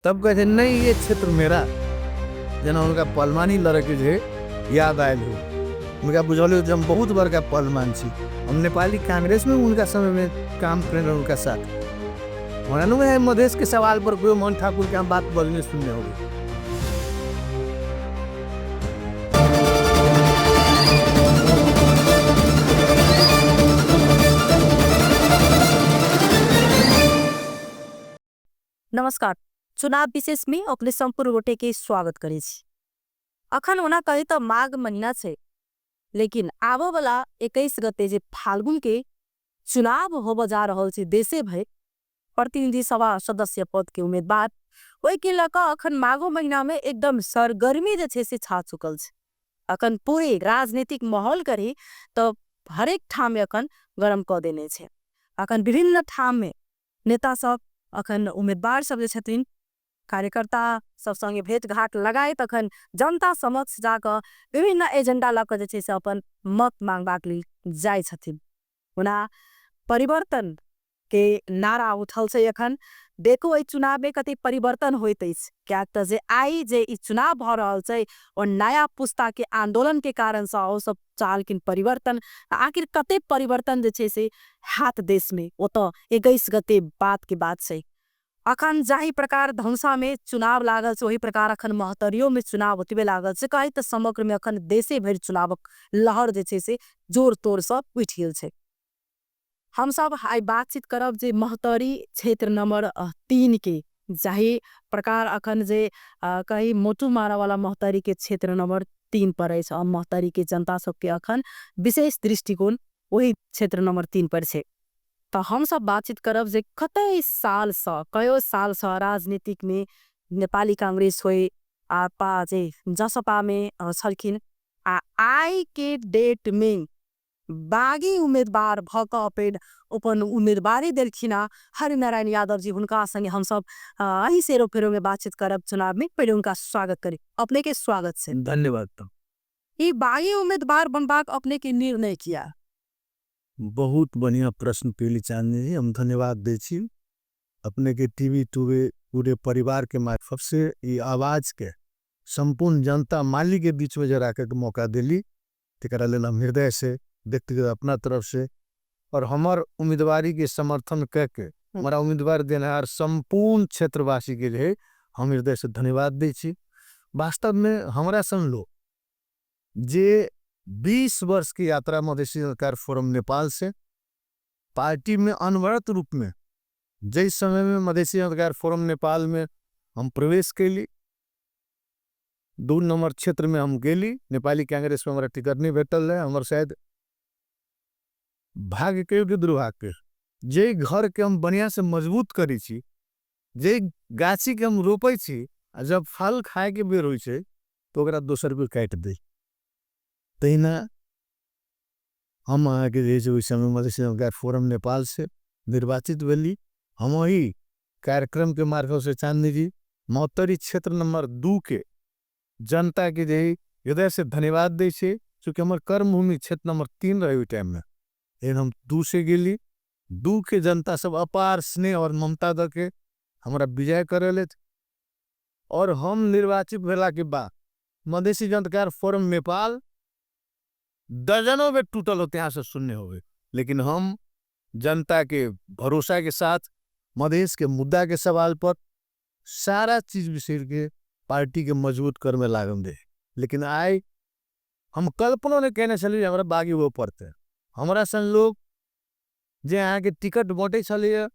तब कहै छै नहीं ये क्षेत्र मेरा। जेना हुनका पहलवानी लड़ैके जे याद आयल हो, हुनका बुझल हो जे हम बहुत बड़का पहलवान छी। हम नेपाली कांग्रेस में उनका समय में काम करने रहे उनका साथ। हमरा नहीं है मधेश के सवाल पर कोई मोहन ठाकुर के हम बात बजने सुनने होंगे। नमस्कार, चुनाव विशेष में अपने संपूर्ण गोटे के स्वागत करै छी। अखन ओना कही तो माघ महीना छै, लेकिन आबऽ वाला 21 गते जे फाल्गुन के चुनाव होबऽ जा रहल छै देशे भरि प्रतिनिधि सभा सदस्य पद के उम्मीदवार, ओहि के लऽ कऽ अखन माघो महीना में एकदम सरगर्मी जे छै से छा चुकल छै। अखन पूरे राजनीतिक माहौल करी तो हरेक ठाम में अखन गरम कऽ देने छै। अखन विभिन्न ठाम में नेता सब अखन उम्मीदवार सब जे छथिन कार्यकर्ता सब संगे भेंट घाट लगाइत अखन जनता समक्ष जाकऽ विभिन्न एजेंडा लऽ कऽ जे छै से अपन मत मांगबाक लेल जाइ छथिन। ओना परिवर्तन के नारा उठल छै, अखन देखू एहि चुनाव में कते परिवर्तन होइत अछि, कियाक तऽ जे आइ जे ई चुनाव भऽ रहल छै ओ नया पुस्ता के आंदोलन के कारण से ओ सब चाहलखिन परिवर्तन। आखिर कते परिवर्तन जे छै से हाथ देश में, ओ तऽ 21 गते बात के बात छै। अखन जाहि प्रकार धनुषा में चुनाव लागल छै ओहि प्रकार अखन महोत्तरियो में चुनाव ओतबे लागल छै। कही तऽ समग्र में अखन देशे भरि चुनावक लहर जे छै से जोर तोर से उठि गेल छै। हम सब आइ बातचीत करब जे महोत्तरी क्षेत्र नंबर 3 के जाहि प्रकार अखन जे कही मोटू मारा वाला महोत्तरी के क्षेत्र नंबर 3 पर अछि, आ महोत्तरी के जनता सबके अखन विशेष दृष्टिकोण वही क्षेत्र नंबर 3 पर छै। तो हम सब बातचीत करब जे कते साल से कयो साल से राजनीतिक में नेपाली कांग्रेस होए आ पा जे जसपा में छलखिन, आ आइ के डेट में बागी उम्मीदवार भ क अपन उम्मीदवारी देलखिन हरिनारायण यादव जी। हुनका संगे हम सब अही सेरो फेरो में बातचीत करब चुनाव में। पहले उनका स्वागत करी, अपने के स्वागत से धन्यवाद। ई बागी उम्मीदवार बनबाक अपने के निर्णय किया? बहुत बढ़िया प्रश्न पीली चांदनी जी, हम धन्यवाद दै छी अपने के टीवी टूवे पूरे परिवार के माध्यम से ई आवाज के संपूर्ण जनता माली के बीच में जरा के मौका दिली, तेकरा लेल हम हृदय से व्यक्तिगत अपना तरफ से और हमार उम्मीदवारी के समर्थन करके हमारा उम्मीदवार देनहार संपूर्ण क्षेत्रवासी के लिए हम हृदय से धन्यवाद दै छी। वास्तव में हमारा सन लोग जे 20 वर्ष की यात्रा मधेसी अधिकार फोरम नेपाल से पार्टी में अनवरत रूप में जिस समय में मधेसी अधिकार फोरम नेपाल में हम प्रवेश कैली, 2 नंबर क्षेत्र में हम गेली, नेपाली कांग्रेस में हमारा टिकट नहीं भेटल रहे, हमारे शायद भाग्य के कि दुर्भाग्य के जे घर के हम बढ़िया से मजबूत करी छी, जे गाछी के हम रोपै छी, आ जब फल खाए के बेर होइ छै तो ओकरा दोसर कोई काटि दे। तहिना हम अहाँके जे छै ओहि समय मधेसी अधिकार फोरम नेपाल से निर्वाचित भेली। हम वही कार्यक्रम के मार्फत से चांदनी जी महोत्तरी क्षेत्र नंबर 2 के जनता के जे हृदय से धन्यवाद दै छै, चूँकि हमार कर्मभूमि क्षेत्र नंबर 3 रहे ओहि टाइम में, लेकिन हम 2 से गेली। 2 के जनता सब अपार स्नेह और ममता दऽ के हमारा विजय करेलथि और हम निर्वाचित भेला के बाद मधेसी जनता फोरम नेपाल दर्जनों बेर टूटल होते यहाँ से सुनने होवे, लेकिन हम जनता के भरोसा के साथ मधेश के मुद्दा के सवाल पर सारा चीज बिसर के पार्टी के मजबूत कर में लागल रहे। लेकिन आइ हम कल्पनो नहीं कहने छलियै हमरा बागी वो पड़ते। हमरा सन लोग जे अहाँ के टिकट बांटे छलियै,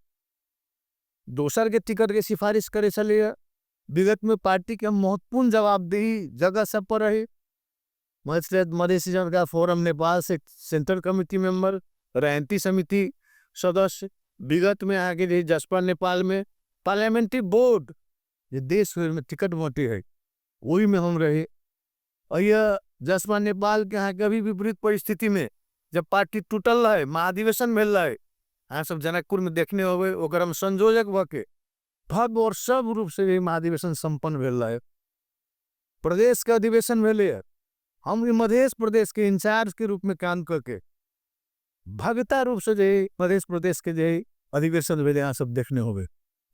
दोसर के टिकट के सिफारिश करे छलियै, विगत में पार्टी के महत्वपूर्ण जवाबदेही जगह सब पर रही। मधेसी जनता फोरम नेपाल से सेंट्रल कमिटी मेंबर, राजनीति समिति सदस्य, विगत में आगे रही जसपा नेपाल में पार्लियामेंट्री बोर्ड जे देश भर में टिकट बांटे है वही में हम रहे। और यह जसपा नेपाल के यहाँ कभी विपरीत परिस्थिति में जब पार्टी टूटल रहे, महाधिवेशन भेल रहे, अहाँ सब जनकपुर में देखने होबे, ओकर हम संयोजक भऽ के भव्य और सब रूप से भी महाधिवेशन संपन्न भेल रहे। प्रदेश के अधिवेशन भेलै, हम मधेश प्रदेश के इंचार्ज के रूप में काम करके भव्यता रूप से जे मधेश प्रदेश के जे अधिवेशन भेलै अहाँ सब देखने होबे।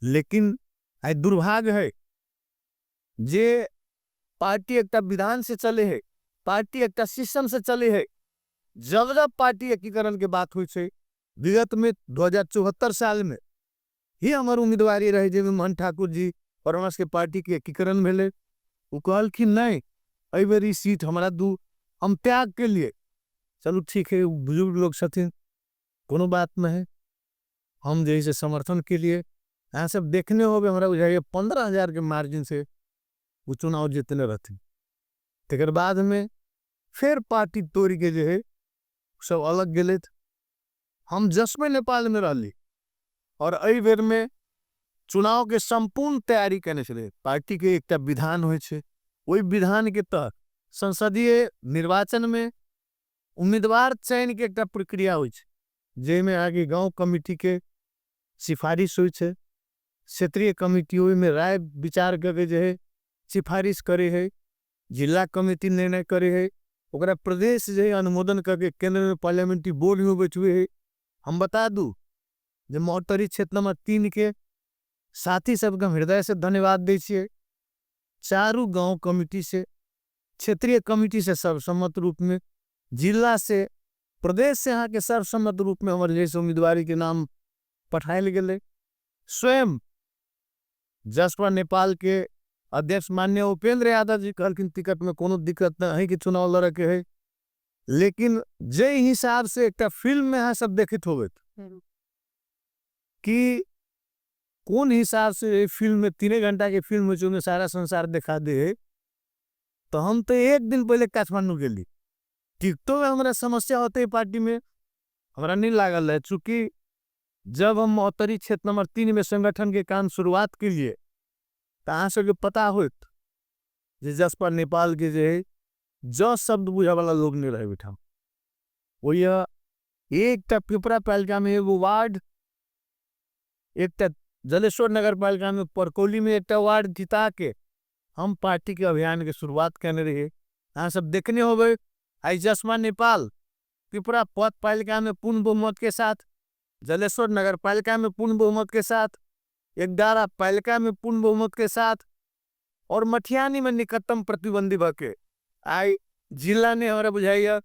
लेकिन आइ दुर्भाग्य है जे पार्टी एकटा विधान से चले है, पार्टी एकटा सिस्टम से चले है। जब जब पार्टी एकीकरण के बात होइ छै, विगत में 2074 साल में ही हमर उम्मीदवारी रहे, जाहिमे मोहन ठाकुर जी और हमरा सबके पार्टी के एकीकरण भेलै। ओ कहलखिन नहि, एहि बेर ई सीट हमरा दू, हम त्याग के लिए। चलू ठीक है, बुजुर्ग लोग छथिन, कोनो बात नहीं है, हम जे से समर्थन के लिए। अहाँ सब देखने होबे, हमरा बुझाइए 15,000 के मार्जिन से वो चुनाव जीतने रहथिन। तकर बाद में फिर पार्टी तोड़ के जे है सब अलग गेले। हम जसमे नेपाल में रहली और एहि बेर में चुनाव के संपूर्ण तैयारी केने छलै। पार्टी के एकटा विधान होइ छै, ओहि विधान के तहत संसदीय निर्वाचन में उम्मीदवार चयन के एकटा प्रक्रिया होइ छै, जाहिमे अहाँके गाँव कमिटी के सिफारिश होइ छै, क्षेत्रीय कमिटी ओहिमे राय विचार करके जे है सिफारिश करे है, जिला कमिटी निर्णय करे है, ओकरा प्रदेश जे है अनुमोदन करके केंद्र में पार्लियामेंट्री बोर्ड में बैठुए है। हम बता दू जे महोत्तरी क्षेत्र नंबर 3 के साथी सबके हम हृदय से धन्यवाद दै छियै। चारू गाँव कमिटी से, क्षेत्रीय कमिटी से सर्वसम्मत रूप में, जिला से, प्रदेश से अहाँके सर्वसम्मत रूप में हमर जे उम्मीदवारी के नाम पठायल गेलै। स्वयं जसपा नेपाल के अध्यक्ष माननीय उपेंद्र यादव जी कहलखिन टिकट में कोनो दिक्कत नहीं, अहीं के चुनाव लड़े के है। लेकिन जे हिसाब से एकटा फिल्म में अहाँ सब देखित होबे कि कोन हिसाब से फिल्म में 3 घंटा के फिल्म में जो सारा संसार देखा दे, तो हम तो एक दिन पहले काठमांडू गेली। टिकटो में हमरा समस्या होते पार्टी में हमरा नहीं लागल है, चूँकि जब हम महोत्तरी क्षेत्र नंबर 3 में संगठन के काम शुरुआत के लिए तो अहाँ सबके पता होत जे जसपा नेपाल के जे है ज शब्द बुझे वाला लोग नहीं रहे ओहिठाम। ओहि एकटा पिपरा पालिका में एगो वार्ड, एकटा जलेश्वर नगर पालिका में परकौली में एकटा वार्ड जिता के हम पार्टी के अभियान के शुरुआत करने रहिए। अहाँ सब देखने होबे आई जसपा नेपाल पिपरा पद पालिका में पूर्ण बहुमत के साथ, जलेश्वर नगर पालिका में पूर्ण बहुमत के साथ, 11 पालिका में पूर्ण बहुमत के साथ और मठियानी में निकटतम प्रतिबंधी भके आई जिला ने हमरा बुझाइया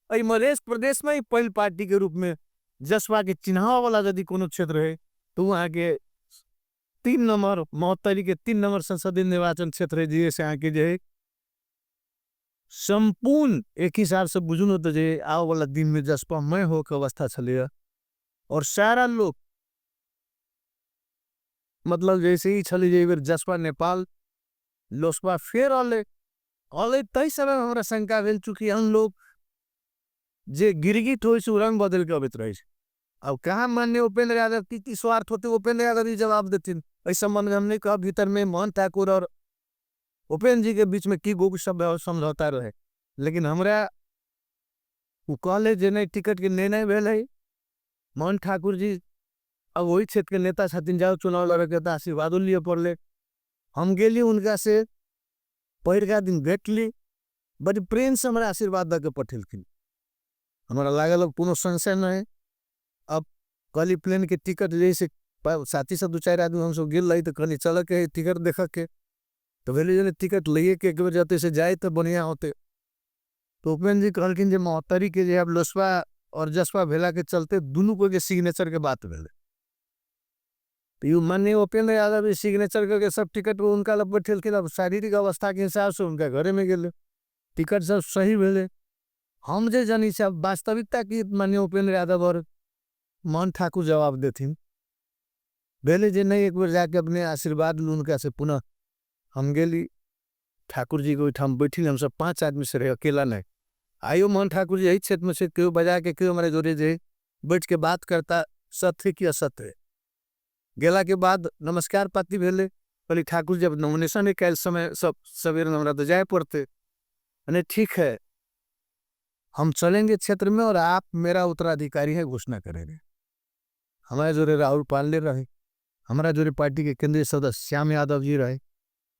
एहि मधेश प्रदेश में ही पहिल पार्टी के रूप में जसपा के चिन्हाव वाला यदि कोनो क्षेत्र है तो वहाँ के 3 नंबर महोत्तरी के 3 नंबर संसदीय निर्वाचन क्षेत्र है, जिसे अहाँ के जे संपूर्ण एक हिसाब से बुझू न तो जे आव वाला दिन में जसपा मय हो के अवस्था छलैया। और सारा लोग मतलब जैसे ही छलै जे बेर जसपा नेपाल लोसपा फेर अलै अलै तै समय हमरा शंका भेल, चूँकि हम लोग जे गिरगिट होइ छै रंग बदल के अबैत रहै छै। अब कहाँ माननीय उपेंद्र यादव की की स्वार्थ होते उपेंद्र यादव जी जवाब देथिन एहि संबंध में हम नहीं कहब। भीतर में मोहन ठाकुर और उपेंद्र जी के बीच में की गो सब समझौता रहे, लेकिन हमरा वो कहले जे नहीं टिकट के निर्णय भेल है। मोहन ठाकुर जी अब वही क्षेत्र के नेता छथिन, जाओ चुनाव लड़े के तो आशीर्वादो लिए पड़ले। हम गेली उनका से पहिलका दिन भेटली, बड़ी प्रेम से हमरा आशीर्वाद दऽ के पठेलखिन। हमरा लागल कोनो संशय नहीं। अब कहली प्लेन के टिकट जैसे साथी सब 2-4 आदमी हम सब गेल रही तो कहली चल के टिकट देख के, तो भेल जे टिकट लैए के एक बेर जते से जाए तो बढ़िया होते। तो उपेंद्र जी कहलखिन जे महोत्तरी के जे अब लोसपा और जसपा भेला के चलते दुनू कोई के सिग्नेचर के बात भेलै। तो you माननीय उपेंद्र यादव सिग्नेचर करके सब टिकट उनका लग बैठेलखिन। अब शारीरिक अवस्था के हिसाब से उनका घरे में गेलै, टिकट सब सही भेलै। हम जे जानी से अब वास्तविकता की माननीय उपेंद्र यादव और मोहन ठाकुर जवाब देथिन। भेलै जे नहीं एक बेर जाके अपने आशीर्वाद लू उनका से। पुनः हम गेली ठाकुर जी के ओहिठाम बैठिल, हम सब 5 आदमी से रहे, अकेला नहीं। आइयो मोहन ठाकुर जी एहि क्षेत्र में से केओ बजा के केओ हमारे जोड़े जे बैठ के बात करता सत्य कि असत्य है। गेला के बाद नमस्कार पाती भेलै। कहली ठाकुर जी अब नॉमिनेशन है काल्हि समय सब सवेरे हमरा तो जाए पड़ते। अने ठीक है, हम चलेंगे क्षेत्र में और आप मेरा उत्तराधिकारी है घोषणा करेंगे। हमारे जोड़े राहुल पांडे रहे, हमारा जोड़े पार्टी के केंद्रीय सदस्य श्याम यादव जी रहे,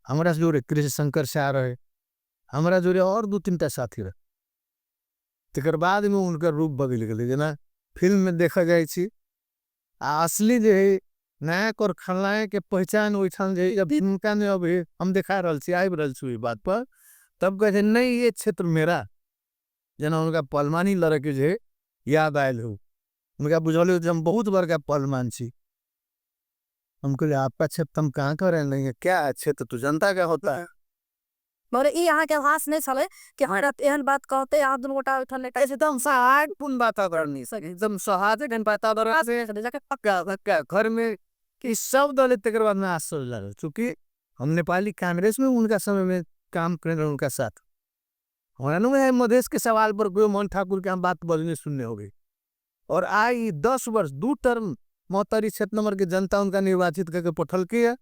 हमारा जोड़े कृष्ण शंकर शाह रहे, हमारा जोड़े और 2-3 टा साथी रहे। तकर बाद में उनका रूप बदल गेलै, जेना फिल्म में देखा जाइ छी आ असली जे है नायक और खलनायक के पहचान ओहिठाम जे जब हुनका नहि अबै, हम देखा रहल छी, आबि रहल छी ओहि बात पर, तब कहै छै नहीं ये क्षेत्र मेरा। जेना हुनका पहलवानी लड़के जे याद आयल हो, हुनका बुझल हो जे हम बहुत बड़का पहलवान छी। हम कहलिए आपका क्षेत्र हम कहाँ कर रहे हैं, क्या है क्षेत्र तो जनता का होता है। मगर ई अहाँके आभास नहि छलै कि हमरा एहन बात कहते अहाँ दुनू गोटा ओहिठाम नहि एकदम सहायकपूर्ण वातावरण, एकदम सहायक वातावरण से पक्का पक्का घर में कि सब दल तकर बाद में आश्चर्य लागल, चूँकि हम नेपाली कांग्रेस में उनका समय में काम करने रहे उनका साथ। हमरा नहीं है मधेश के सवाल पर कोई मोहन ठाकुर के हम बात बजने सुनने हो गई। और आई 10 वर्ष 2 टर्म महोत्तरी क्षेत्र नंबर के जनता उनका निर्वाचित करके पठल के है।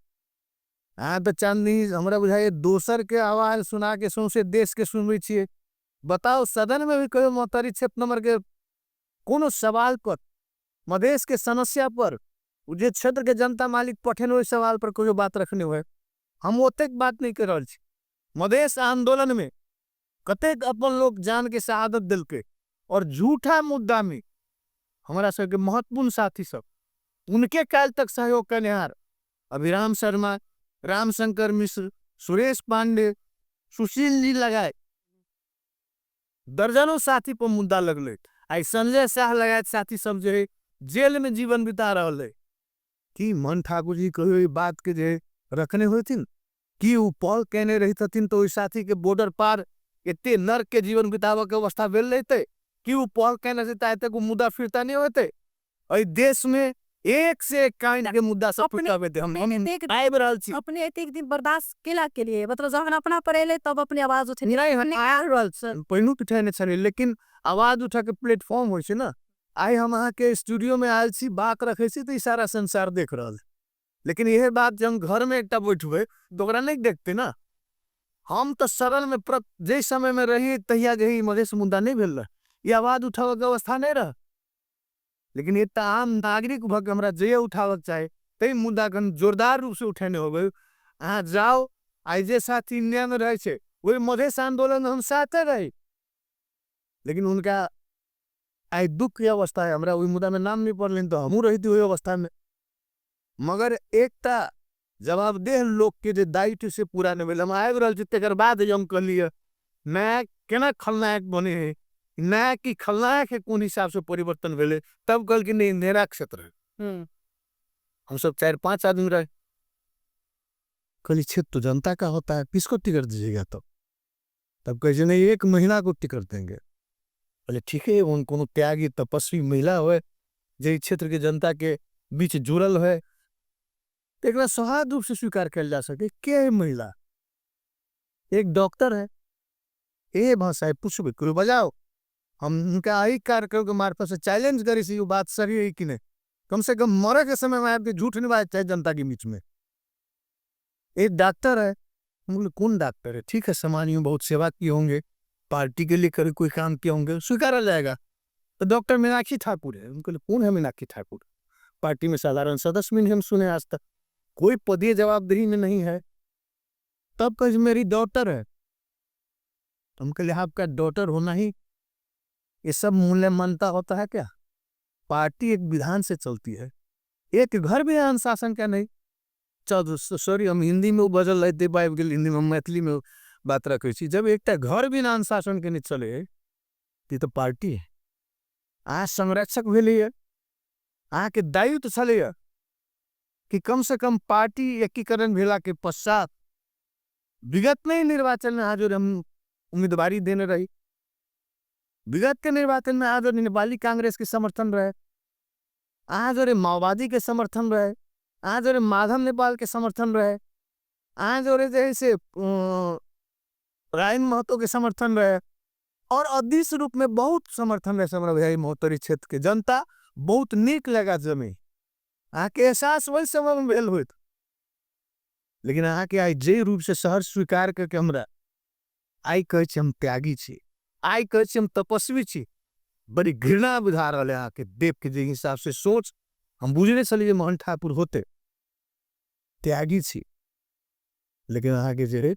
अहाँ तो चांदनी हमरा बुझाइए दोसर के आवाज सुना के सौंसे देश के सुनबै छियै। बताओ सदन में भी कहियो महोत्तरी क्षेत्र नंबर के कोनो सवाल पर, मधेश के समस्या पर, उ जे क्षेत्र के जनता मालिक पठेने ओहि सवाल पर कहियो बात रखने हुए। हम ओतेक बात नहीं कर रहल छी। मधेश आंदोलन में कतेक अपन लोग जान के शहादत देलकै और झूठा मुद्दा में हमारा सबके महत्वपूर्ण साथी सब उनके काल तक सहयोग करनिहार अभिराम शर्मा, रामशंकर मिश्र, सुरेश पांडे, सुशील जी लगाए दर्जनों साथी पर मुद्दा लगले। आई संजय शाह लगाए साथी सब जे जेल में जीवन बिता रहल है। कि मोहन ठाकुर जी कहियो ई बात के जे रखने होथिन कि उ पहल केने रहितथिन तो ओहि साथी के बॉर्डर पार एते नर्क के जीवन बिताबऽ के अवस्था भेल रहितै? कि उ पहल केने से आइ तक उ मुद्दा फिरता नहीं होते? एहि देश में एक से एक काइंड के मुद्दा सब फिरता हम आबि रहल छी। अपने एतेक दिन बर्दाश्त केला के लिए, मतलब जहन अपना पर एलै तब अपने आवाज उठेने। नहीं, हम आबि रहल छी, पहिनो उठेने छलियै, लेकिन आवाज उठा के प्लेटफॉर्म होइ छै ने। आइ हम अहाँके स्टूडियो में आयल छी, बात रखै छी तऽ ई सारा संसार देख रहल। लेकिन इहे बात जब हम घर में एकटा बैठबै तऽ ओकरा नहीं देखते ना। हम तऽ सरल में जे समय में रही तहिया जे ई मधेश मुद्दा नहीं भेल रहे, ई आवाज उठाबऽ के अवस्था नहीं रहे। लेकिन एकटा आम नागरिक भऽ के हमरा जे उठाबऽ के चाही ताहि मुद्दा के हम जोरदार रूप से उठेने होबै। अहाँ जाउ, आइ जे साथी इंडिया में रहै छै ओहि मधेश आंदोलन में हम साथे रही, लेकिन उनका आइ दुख के अवस्था है, हमरा ओहि मुद्दा में नाम नहीं पड़लनि तऽ हमहूँ रहिती ओहि अवस्था में। मगर एकटा जवाबदेह लोक के जे दायित्व से पूरा नहीं भेल। हम आबि रहल छी तकर बाद हम कहलियै नायक केना खलनायक बने है, नायक की खलनायक है कोन हिसाब से परिवर्तन भेलै, तब कहलखिन नहीं मेरा क्षेत्र है। हम सब 4-5 आदमी रहे, कहली क्षेत्र तो जनता का होता है, किसको टिकट दीजिएगा? तब तब कहे नहीं एक महिला को टिकट देंगे। बोले ठीक है, उन कोनो त्यागी तपस्वी महिला होए जे क्षेत्र के जनता के बीच जुड़ल है, तो एक सौहार्द रूप से स्वीकार कल जा सके। के है महिला? एक डॉक्टर है, ए भाषा है, पूछबे करो बजाओ। हम उनका यही कार्यक्रम के मार्फत से चैलेंज करी सी बात सही है कि नहीं। कम से कम मरे के समय में आपके झूठ नहीं बात चाहे जनता के बीच में। एक डॉक्टर है, हम बोले कौन डॉक्टर है? ठीक है, समाज में बहुत सेवा किए होंगे, पार्टी के लिए कभी कोई काम किए होंगे, स्वीकारा जाएगा। तो डॉक्टर मीनाक्षी ठाकुर है। उनको कौन है मीनाक्षी ठाकुर? पार्टी में साधारण सदस्य भी नहीं हम सुने आज तक, कोई पदीय जवाबदेही में नहीं है। तब कहे मेरी डॉटर है। हम कहे आपका डॉटर होना ही ये सब मूल्य मानता होता है क्या? पार्टी एक विधान से चलती है, एक घर भी अनुशासन का नहीं। चल सॉरी, हम हिंदी में बजल रहते पाबि गेल, हिंदी में मैथिली में बात रखे छी। जब एकटा घर बिना अनुशासन के नहीं चले, ई तो पार्टी है। अहाँ संरक्षक भेलियै, अहाँके दायित्व छलैया कि कम से कम पार्टी एकीकरण भेला के पश्चात विगत में ही निर्वाचन में अहाँ जो हम उम्मीदवारी देने रही, विगत के निर्वाचन में अहाँ जो नेपाली कांग्रेस के समर्थन रहे, अहाँ जो माओवादी के समर्थन रहे, अहाँ जो माधव नेपाल के समर्थन रहे, अहाँ जो जे है से रायन महतो के समर्थन रहे, और अदृश्य रूप में बहुत समर्थन रहे हमरा भाई महोत्तरी क्षेत्र के जनता बहुत नीक लगा जमे। अहाँके एहसास ओहि समय में भेल होइत, लेकिन अहाँके आइ जे रूप से शहर स्वीकार करके हमरा आइ कहै छी हम त्यागी छी, आइ कहै छी हम तपस्वी छी, बड़ी घृणा बुझा रहल है अहाँके देव के जे हिसाब से सोच। हम बुझने छलियै जे मोहन ठाकुर होते त्यागी छी, लेकिन अहाँके जे है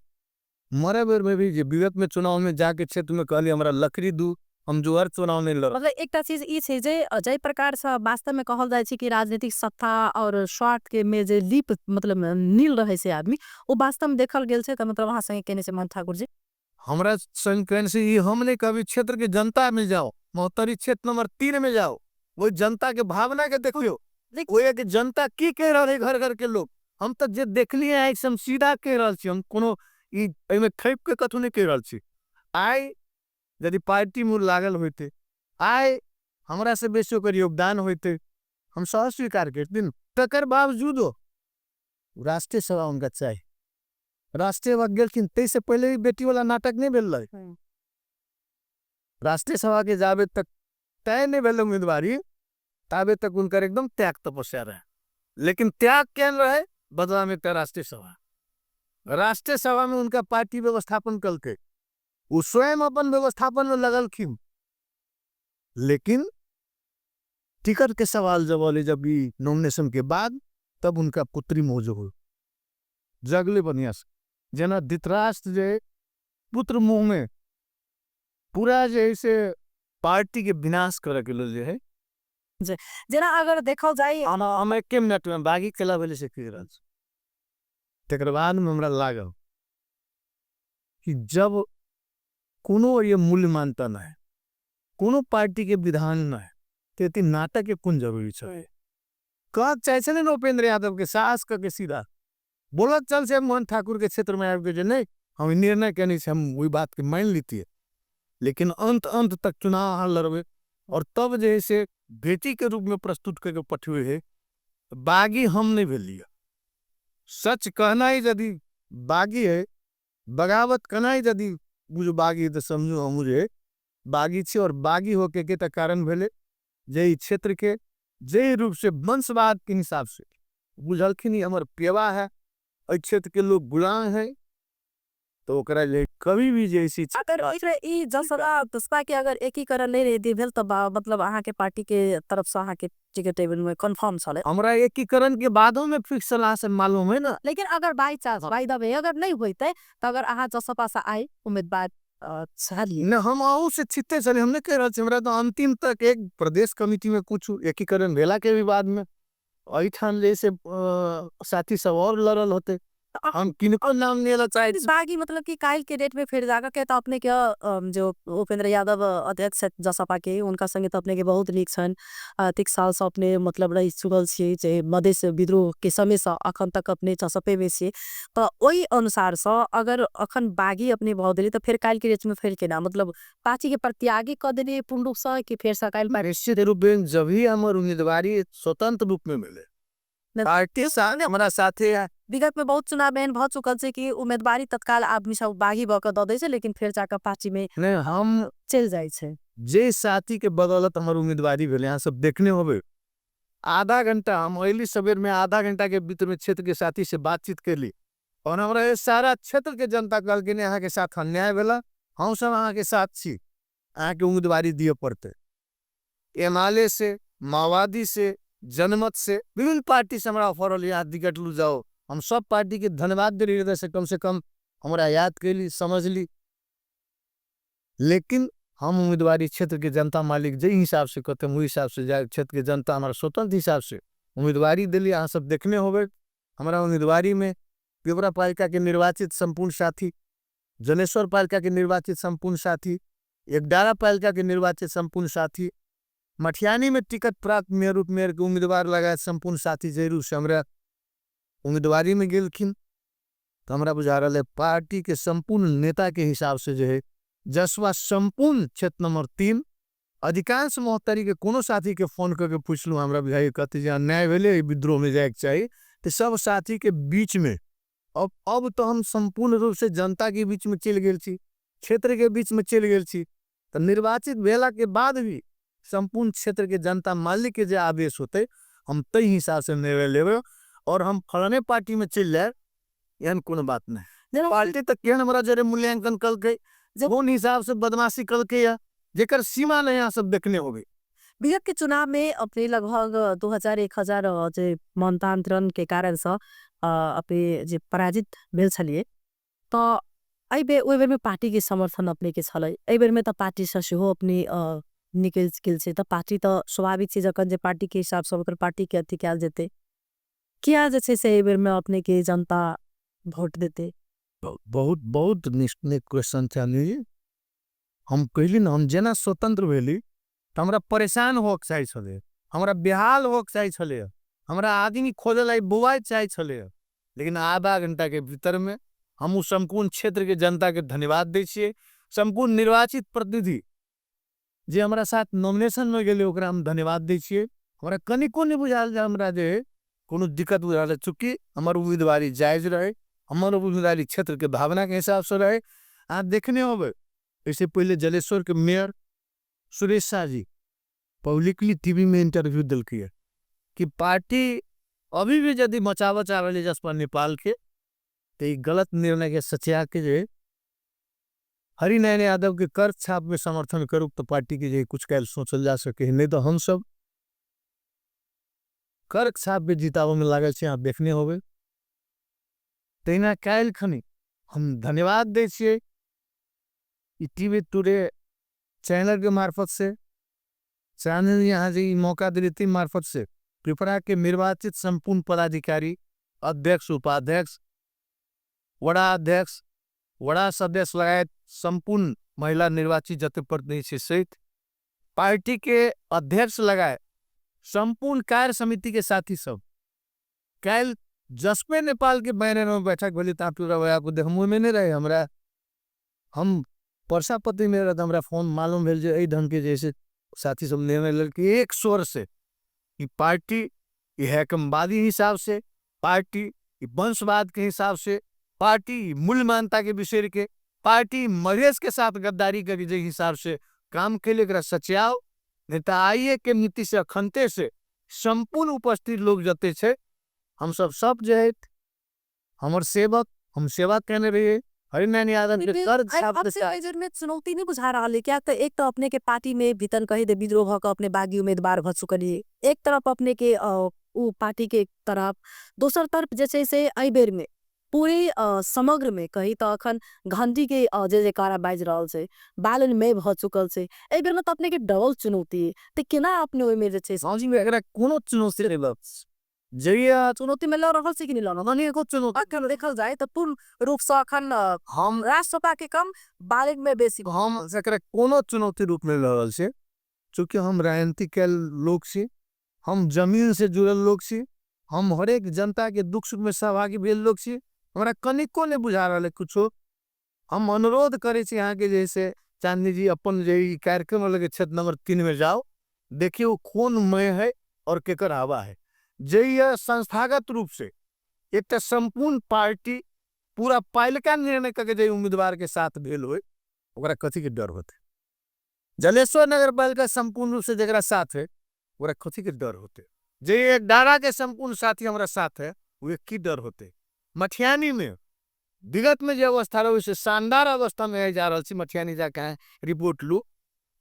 मरे बेर में भी जे विगत में चुनाव में जाके क्षेत्र में कहलियै हमरा लकड़ी दू, हम जुहर चुनाव नहि लड़ब। मतलब एकटा चीज ई छै जे जाहि प्रकारसँ वास्तवमे कहल जाइ छै कि राजनीतिक सत्ता और स्वार्थ के में जे लीप मतलब नील रहै छै आदमी, ओ वास्तवमे देखल गेल छै। तऽ मतलब अहाँ संगे केने छै मोहन ठाकुर जी? हमरा संग केने छै ई हम नहि कहबी, क्षेत्र के जनता में जाओ, महोत्तरी क्षेत्र नंबर 3 में जाओ, ओहि जनता के भावना के देखियो, ओहि के जनता की कह रहल है, घर घर के लोग। हम तऽ जे देखलियै आँखि से हम सीधा कहि रहल छी, हम कोनो ई एहिमे खेप के कथू नहि कहि रहल छी। आइ यदि पार्टी मूल लागल होइते, आइ हमरा से बेसी ओकर योगदान होइते, हम सहज स्वीकार करतिन। तकर बावजूदो राष्ट्रीय सभा उनका चाही, राष्ट्रीय सभा गेलखिन ताहिसँ पहिले ई बेटी वाला नाटक नहि भेल रहै। राष्ट्रीय सभा के जाबे तक तय नहि भेल उम्मीदवारी ताबे तक हुनकर एकदम त्याग तपस्या रहे, लेकिन त्याग केहन रहे बदला में एकटा राष्ट्रीय सभा। राष्ट्रीय सभा में उनका पार्टी व्यवस्थापन कलकै, ओ स्वयं अपन व्यवस्थापन में लगलखिन। लेकिन टिकट के सवाल जब अले, जब ई नॉमिनेशन के बाद, तब उनका पुत्री मौजूद हो जगले बढ़िया से, जेना धृतराष्ट्र जे पुत्र मुँह में पूरा जे है से पार्टी के विनाश करे के लेल जे है। जेना अगर देखल जाय हम एके मिनट में बागी केला भेलै से कहि रहल छी। तकर बाद में हमरा लागल कि जब कोनो ये मूल्य मानता नहीं, कोनो पार्टी के विधान नहीं, तो एते नाटक के कोन जरूरी छै। कहक चाहे छै ने उपेंद्र यादव के साहस कऽ के सीधा बोलत चल से मोहन ठाकुर के क्षेत्र में आबि के जे नहीं हम निर्णय केने छी, हम ओहि बात के मान लीतिए, लेकिन अंत अंत तक चुनाव अहाँ लड़बै और तब जे है से बेटी के रूप में प्रस्तुत करके पठबै है। बागी हम नहीं भेलिए, सच कहना ही यदि बागी है, बगावत करना ही यदि बुझ बागी है, तो समझू हम जे बागी छी। और बागी होके के तऽ कारण भेलै जे ई क्षेत्र के जे रूप से वंशवाद के हिसाब से बुझलखिन ई हमर पेवा है, एहि क्षेत्र के लोग गुलाम है, तो ओकरा ले कभी भी जे ऐसी अगर ई जसपा तसपा के अगर एकीकरण नहीं रही भेल तब मतलब अहाँ के पार्टी के तरफ से अहाँ के टिकट टेबल में कंफर्म छलै। हमरा एकीकरण के बादो में फिक्स सलाह से मालूम है ना। लेकिन अगर बाई चांस बाई the way अगर नहीं होते तो अगर अहाँ जसपा से आए उम्मीदवार छलियै न, हम अहू से छिते छलियै, हम नहीं कह रहल छी। हमरा तो अंतिम तक एक प्रदेश कमिटी में कुछ एकीकरण भेला के भी बाद में एहिठाम जैसे साथी सब और लड़ल होते, हम किनको नाम नहीं लेना चाहे छी। बागी मतलब कि काल्हि के डेट में फिर जाकर के तो अपने के जो उपेंद्र यादव अध्यक्ष जसपा के, उनका संगे तो अपने के बहुत नीक छनि, अतिक साल से अपने मतलब रहि चुकल छियै जे मधेश विद्रोह के समय से अखन तक अपने जसपे में छियै, तो ओहि अनुसार से अगर अखन बागी अपने भऽ देली तो फिर काल्हि के डेट में फिर केना मतलब पार्टी के प्रत्यागी कऽ देलियै पूर्ण रूप से कि फेर से काल्हि निश्चित रूप में जब ही हमर उम्मीदवारी स्वतंत्र रूप में मिले पार्टी साथ हमारा साथे है। विगत में बहुत चुनाव एहन भऽ चुकल छै कि उम्मीदवारी तत्काल आदमी सब बागी भऽ कऽ दऽ दै छै, लेकिन फेर जाकऽ पार्टी में नहीं, हम चलि जाइ छै। जे साथी के बदौलत हमर उम्मीदवारी भेलै, अहाँ सब देखने होबै, आधा घंटा हम अयली सवेर में, आधा घंटा के भीतर में क्षेत्र के साथी से बातचीत कैली और हमरा सारा क्षेत्र के जनता कहलखिन अहाँ के साथ अन्याय भेला, हम सब अहाँ के साथ छी, अहाँ के उम्मीदवारी दिअ पड़तै। एमाले से, माओवादी से, जनमत से, विभिन्न पार्टी से हमरा ऑफर होल, यहाँ टिकट लू जाओ। हम सब पार्टी के धन्यवाद दे हृदय से, कम से कम हमरा याद कैली, समझली, लेकिन हम उम्मीदवारी क्षेत्र के जनता मालिक जे हिसाब से कहते वही हिसाब से जाए। क्षेत्र के जनता हमारा स्वतंत्र हिसाब से उम्मीदवारी दिली, अहाँ सब देखने होबे। हमारा उम्मीदवारी में पिपरा पालिका के निर्वाचित संपूर्ण साथी, जनेश्वर पालिका के निर्वाचित संपूर्ण साथी, एकडारा पालिका के निर्वाचित संपूर्ण साथी, मठियानी में टिकट प्राप्त मेयर उप मेयर के उम्मीदवार लगाए संपूर्ण साथी जे रूप से हमरा उम्मीदवारी में गेलखिन। तो हमरा बुझा रहा है पार्टी के संपूर्ण नेता के हिसाब से जो है जसवा संपूर्ण क्षेत्र नंबर 3 अधिकांश महोत्तरी के कोनो साथी के फोन करके पूछलू, हमरा बुझाइए कहते जे अन्याय भेलै, ई विद्रोह में जायके चाही, तो सब साथी के बीच में अब तो हम संपूर्ण रूप से जनता के बीच में चलि गेल छी, क्षेत्र के बीच में चलि गेल छी, तो निर्वाचित भेला के बाद भी संपूर्ण क्षेत्र के जनता मालिक के जे आदेश होते हम तै हिसाब से निर्णय लेबै और हम फलाने पार्टी में चलि जाए एहन कोनो बात नहीं। पार्टी तऽ केहन हमरा जरे मूल्यांकन कलकै, कोन हिसाब से बदमाशी कलकै या जेकर सीमा नहीं यहाँ सब देखने होबे। विगत के चुनाव में अपने लगभग 2000-1000 जे मतांतरण के कारण से अपने जे पराजित भेल छलिए, तो एहि बेर ओहि बेरमे पार्टीके समर्थन अपनेके छलै, एहि बेरमे तऽ पार्टीसँ सेहो अपने निकलि गेल छै, तऽ पार्टी तऽ स्वाभाविक छै जखन जे पार्टीके हिसाबसँ ओकर पार्टीके अथी कयल जेतै। किया जे छै से एहि बेरमे अपनेके जनता वोट देतै? बहुत बहुत नीक क्वेश्चन छै अनिल जी। हम कहली ने, हम जेना स्वतंत्र भेली तऽ हमरा परेशान होके चाही छलै, हमरा बेहाल होके चाही छलै, हमरा आदमी खोजल आइ बौआइ चाही छलै, लेकिन आधा घंटा के भीतर में हम उ सम्पूर्ण क्षेत्र के जनता के धन्यवाद दै छियै। सम्पूर्ण निर्वाचित प्रतिनिधि जे हमरा साथ नॉमिनेशन में गेलै ओकरा हम धन्यवाद दै छियै। हमरा कनिको नहि बुझायल जे हमरा जे कोनो दिक्कत बुझायल, चूँकि हमर उम्मीदवारी जायज रहे, हमर उम्मीदवारी क्षेत्र के भावना के हिसाब से रहे। अहाँ देखने होबै, इससे पहले जलेश्वर के mayor Suresh Shah ji publicly TV में इंटरव्यू दिलकै कि पार्टी अभी भी यदि बचाबऽ चाह रहल जसपा नेपाल के तो ई गलत निर्णय के सचिया के जे हरिनारायण यादव के कर छाप में समर्थन करू तो पार्टी के जे कुछ काल सोचल जा सके, नहीं तो हम सब कर छाप में जिताबऽ में लागल छी। अहाँ देखने होबै। तहिना काल्हि खनी हम धन्यवाद दै छियै ई टीवी टुडे चैनल के मार्फत से, चैनल यहाँ जे ई मौका दिली ती मार्फत से पिपरा के निर्वाचित संपूर्ण पदाधिकारी, अध्यक्ष, उपाध्यक्ष, वड़ा अध्यक्ष, वड़ा सदस्य लगायत संपूर्ण महिला निर्वाचित जते प्रतिनिधि छै सहित पार्टी के अध्यक्ष लगायत संपूर्ण कार्य समिति के साथी सब काल्हि जसपे नेपाल के बैनर में बैठक भेली त आप देख में नहीं रहे। हमरा हम परसापति में रहे, हमरा फोन मालूम भेल जे एहि ढंग के जैसे साथी सब निर्णय लेलकै एक स्वर से कि पार्टी हैकमवादी हिसाब से, पार्टी वंशवाद के हिसाब से, पार्टी मूल्य मान्यता के विषय के, पार्टी मधेश के साथ गद्दारी के जे हिसाब से काम के लिए एकरा सचियाओ, नहीं तो आइए के नीति से अखनते से संपूर्ण उपस्थित लोग जते छे हम सब सब जे है हमर सेवक, हम सेवा केने रहिए हरिनारायण यादव के कर छाप से में चुनौती नहीं बुझा रहा है क्या? तो एक तो अपने के पार्टी में भीतर कही दे विद्रोह भ के अपने बागी उम्मीदवार भ चुकल है, एक तरफ अपने के उ पार्टी के तरफ, दोसर तरफ जे छै से एहि बेर में पूरे समग्र में कही तो अखन घंटी के जे जयकारा बाजि रहल छै, बालन में भ चुकल छै, एहि बेर में तो अपने के डबल चुनौती है, तो केना अपने ओहि में जे छै समझ में एकरा कोनो चुनौती नहीं बा। जइया चुनौती में लड़ रहल छै कि नहीं लड़ रहल? एको चुनौती अखन देखल जाए तो पूर्ण रूप से अखन हम राष्ट्रसभा के कम बालन में बेसी हम एकरा कोनो चुनौती रूप में लड़ रहल छै, चूँकि हम राजनीतिक लोग छी, हम जमीन से जुड़ल लोग छी, हम हरेक जनता के दुख सुख में सहभागी भेल लोग छी, हमरा कनिको नहीं बुझा रहा है कुछो। हम अनुरोध करे छी अहाँ के जैसे चांदनी जी अपन जे ई कार्यक्रम लगे क्षेत्र नंबर 3 में जाओ, देखियो कौन मय है और केकर हवा है। जे यह संस्थागत रूप से एक संपूर्ण पार्टी पूरा पालिका निर्णय करके जे उम्मीदवार के साथ भेल होय ओकरा कथी के डर होते? जलेश्वर नगर पालिका संपूर्ण रूप से जकरा साथ है ओकरा कथी के डर होते? जे एक डारा के संपूर्ण साथी हमारा साथ है वो की डर होते? मठियानी में विगत में जो अवस्था रहे वैसे शानदार अवस्था में जा रहा छी, मठियानी जाके रिपोर्ट लू,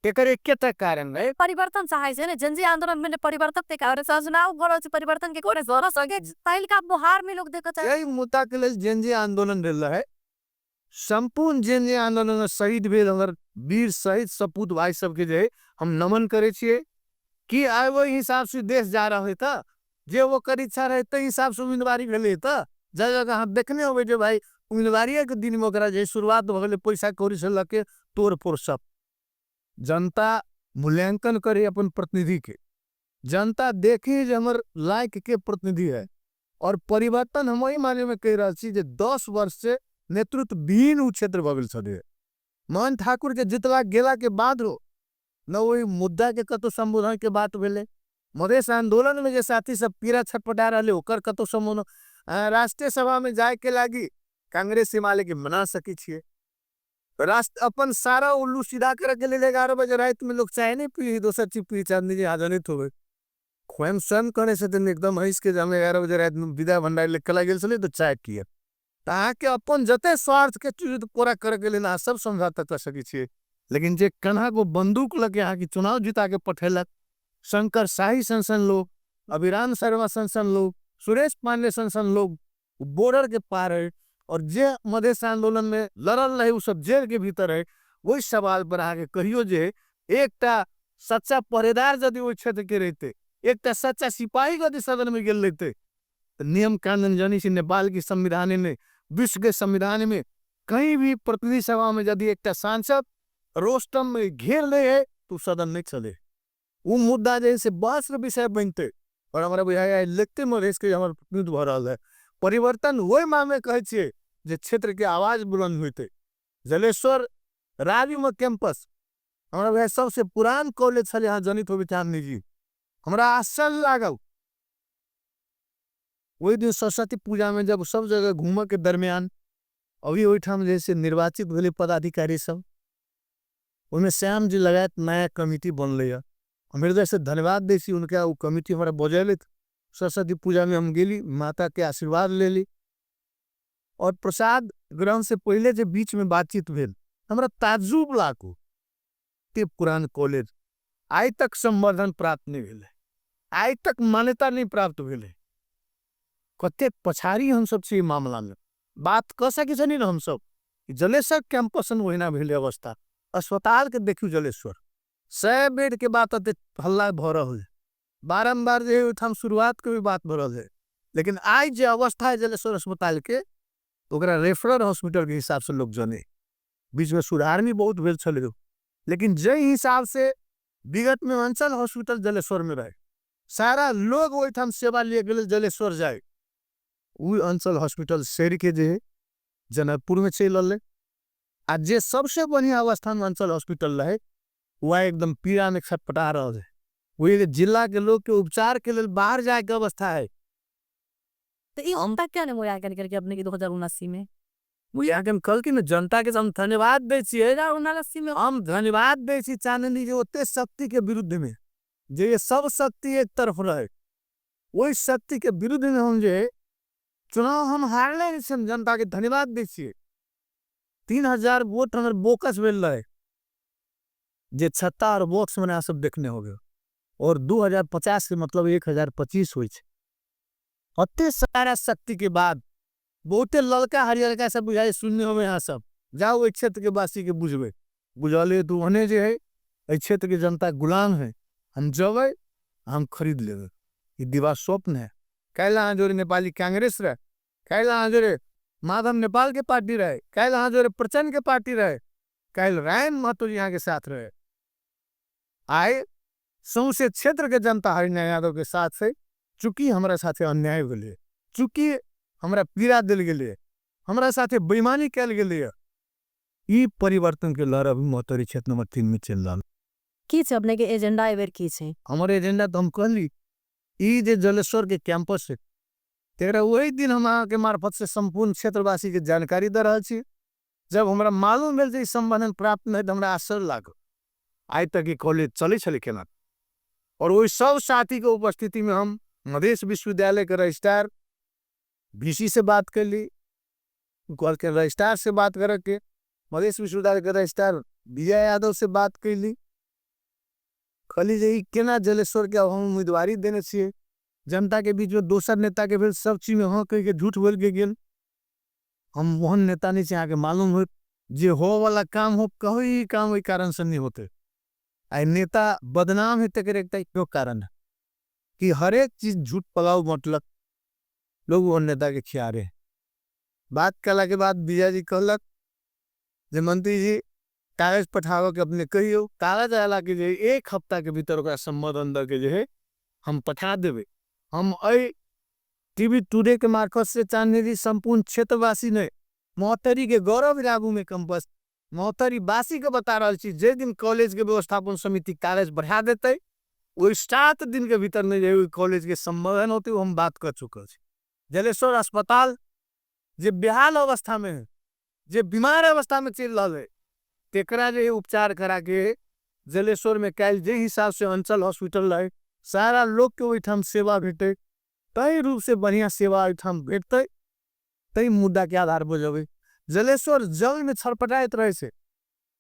तेकर एकेटा कारण रहे परिवर्तन चाहे छै ने, जनजी आंदोलन में परिवर्तन के कारण से चुनाव भऽ रहल छै, परिवर्तन के कोने जरा सके पहिलका बुहार में लोग देखऽ चाहे। एहि मुद्दा के लेल जनजी आंदोलन भेल रहे, संपूर्ण जनजी आंदोलन में शहीद भेल हमर वीर शहीद सपूत भाई सबके जे हम नमन करे छियै कि आइ ओहि हिसाब से देश जा रहा है त जे ओकर इच्छा रहे ताहि हिसाब से उम्मीदवारी भेलै त जगह जगह अहाँ देखने होबै जे भाई उम्मीदवारिये के दिन में ओकरा जे शुरुआत भऽ गेलै पैसा कौड़ी से लऽ के तोड़ फोड़ सब। जनता मूल्यांकन करे अपन प्रतिनिधि के, जनता देखे जे हमर लायक के प्रतिनिधि है। और परिवर्तन हम एहि माने में कहि रहल छी जे 10 वर्ष से नेतृत्व विहीन उ क्षेत्र भऽ गेल छलै। मोहन ठाकुर के जितला गेला के बाद हो न ओहि मुद्दा के कतौ संबोधन के बात भेलै, मधेश आंदोलन में जे साथी सब पीड़ा छटपटा रहलै ओकर कतौ संबोधन, राष्ट्रीय सभा में जाय के लागी कांग्रेस एमाले के मना सकै छियै। राष्ट्र अपन सारा उल्लू सीधा करे के लेल 11 बजे रात में लोग चाय नहीं पी, दोसर चीज पी, चांदनी जी हाजर नहीं होवे, स्वयं स्वयं करे से एकदम हंस के हम 11 बजे रात में विदा भंडारी ले कला गेल छलै तो चाय किए। तो अहाँके अपन जते स्वार्थ के चीज पूरा करे के लेल अहाँ सब समझौता कर सकै छियै, लेकिन जे कन्हा को बंदूक लके अहाँके चुनाव जिता के पठेलक, शंकर शाही सन सन लोग, अभिराम शर्मा सन सन लोग, सुरेश पांडे सन सन लोग बॉर्डर के पार है आओर जे मधेश आंदोलन में लड़ल रहे ओ सब जेल के भीतर है। ओहि सवाल पर अहाँके कहियो जे एकटा सच्चा पहरेदार यदि ओहि क्षेत्र के रहते, एकटा सच्चा सिपाही यदि सदन में गेल रहते, तो नियम कानून जानी छी नेपाल के संविधान में, विश्व के संविधान में कहीं भी प्रतिनिधि सभा में यदि एकटा सांसद रोस्टम में घेर ले है तो सदन नहीं चले। वो मुद्दा जे से बहस के विषय बनते और हमारा बुझाइए लिखते मधेश के हमारे प्रतिनिधित्व भऽ रहल है। परिवर्तन वही मामले कहै छियै जे क्षेत्र के आवाज बुलंद होते। जलेश्वर रावी में कैंपस हमारा बुझाइए सबसे पुरान कॉलेज छलै, यहाँ जनित होबे चांदनी जी, हमरा आश्चर्य लागल वही दिन सरस्वती पूजा में जब सब जगह घूमऽ के दरमियान अभी ओहिठाम जैसे निर्वाचित भेलै पदाधिकारी सब, ओहिमे श्याम जी लगायत नया कमिटी बनलै। हम हृदय से धन्यवाद दै छी उनका, ओ कमिटी हमरा बजेलथि। सरस्वती पूजा में हम गेली, माता के आशीर्वाद लेली और प्रसाद ग्रहण से पहले जे बीच में बातचीत भेल हमरा ताज्जुब लागू ते पुरान कॉलेज आइ तक संवर्धन प्राप्त नहीं भेलै, आइ तक मान्यता नहीं प्राप्त भेलै। कतेक पछाड़ी हम सब छी मामला में बात कऽ सकै छनी ने हम सब। जलेश्वर कैंपस में ओहिना भेलै अवस्था। अस्पताल के देखियौ जलेश्वर 100 बेड के बात अते हल्ला भऽ रहल है, बारम्बार जे ओहिठाम शुरुआत के भी बात भऽ रहल है, लेकिन आइ जे अवस्था है जलेश्वर अस्पताल के ओकरा रेफरल हॉस्पिटल के हिसाब से लोग जाने। बीच में सुधार भी बहुत भेल छलै, लेकिन जाहि हिसाब से विगत में अंचल हॉस्पिटल जलेश्वर में रहे, सारा लोग ओहिठाम सेवा लिए गेल जलेश्वर जाए, ओ अंचल हॉस्पिटल सड़ि के जे जनकपुर में चलि रहलै। आ जे सबसे बढ़िया अवस्था में अंचल हॉस्पिटल रहे वह एकदम पीड़ा में छटपटा रहल है। वही जिला के लोग के उपचार के लिए बाहर जाए के अवस्था है। तो ये हम तक क्या नहीं मूल्यांकन करके अपने के 2079 में मूल्यांकन कल की जनता के हम धन्यवाद दै छियै, 2079 में हम धन्यवाद दै छी चांदनी जे ओते शक्ति के विरुद्ध में जे ये सब शक्ति एक तरफ रहे ओहि शक्ति के विरुद्ध में हम जे चुनाव हम हारले नहीं छी, हम जनता के धन्यवाद दै छियै। 3000 वोट हमर बोकस भेल रहे जे छत्ता और बॉक्स में अहाँ सब देखने होगे, और 2050 के मतलब 1025 होइ छै। अते सारा शक्ति के बाद बहुते ललका हरियरका सब बुझाइ सुनने होबे अहाँ सब, जाओ ओहि क्षेत्र के वासी के बुझबै, बुझलियै तऽ ओहने जे है एहि क्षेत्र के जनता गुलाम है, हम जबै हम खरीद लेबै, ई दिवा स्वप्न है। काल्हि अहाँ जोड़े नेपाली कांग्रेस रहे, काल्हि अहाँ जोड़े माधव नेपाल के पार्टी रहे, काल्हि अहाँ जोड़े प्रचंड के पार्टी रहे, काल्हि रायन महतो जी अहाँ के साथ रहे। आइ सौंसे क्षेत्र के जनता हरिनारायण यादव के साथ है। चूँकि हमरा साथे अन्याय भेलै, चूँकि हमरा पीड़ा देल गेलै, हमरा साथे बेईमानी कयल गेलै, ई परिवर्तन के लहर अभी महोत्तरी क्षेत्र नंबर 3 में चलि रहल। की छै अपने के एजेंडा एहि बेर की छै? हमर एजेंडा तऽ हम कहली ई जे जलेश्वर के कैंपस है तेकरा वही दिन हम अहाँके मार्फत से संपूर्ण क्षेत्रवासी के जानकारी दऽ रहल छी। जब हमरा मालूम भेल जे ई संवर्धन प्राप्त नहि तऽ हमरा आश्चर्य लागल, आइ तक ई कॉलेज चलै छलै केना। और ओहि सब साथी के उपस्थिति में हम मधेश विश्वविद्यालय के रजिस्ट्रार वीसी से बात कैली, कहलकै रजिस्ट्रार से बात करके, मधेश विश्वविद्यालय के रजिस्ट्रार विजय यादव से बात कैली, कहली जे ई केना जलेश्वर के हम उम्मीदवारी देने छियै, जनता के बीच में दोसर नेता के भेल सब चीज में हाँ कह के झूठ बोल के गेल। हम ओहन नेता नहीं छी अहाँके मालूम होत, जे हो वाला काम हो कहो ई काम ओहि कारण से नहीं होते। आइ नेता बदनाम है तकर एकटा इहो कारण है कि हरेक चीज झूठ पलाऊ बँटलक, लोग ओहन नेता के खियारे। बात कला के बाद विजय जी कहलक जे मंत्री जी कागज पठाबऽ के अपने कहियौ, कागज आयला के जे एक हफ्ता के भीतर ओकरा सम्बोधन दऽ के जे है हम पठा देबै। हम एहि टीवी टुडे के मार्फत से चांदनी जी संपूर्ण क्षेत्रवासी ने महोत्तरी के गौरव आगू में कैंपस महोत्तरी वासी के बता रहल छी, जे दिन कॉलेज के व्यवस्थापन समिति कागज बढ़ा देतै ओहि 7 दिन के भीतर में जे ओहि कॉलेज के सम्बोधन होतै हम बात कर चुकल छी। जलेश्वर अस्पताल जे बेहाल अवस्था में है, जे बीमार अवस्था में चलि रहल है, तेकरा जे उपचार करा के जलेश्वर में काल्हि जे हिसाब से अंचल हॉस्पिटल रहे सारा लोग के ओहिठाम सेवा भेटै, ताहि रूप से बढ़िया सेवा ओहिठाम भेटतै, ताहि मुद्दा के आधार पर जबै। जलेश्वर जल में छटपटाइत रहे छै,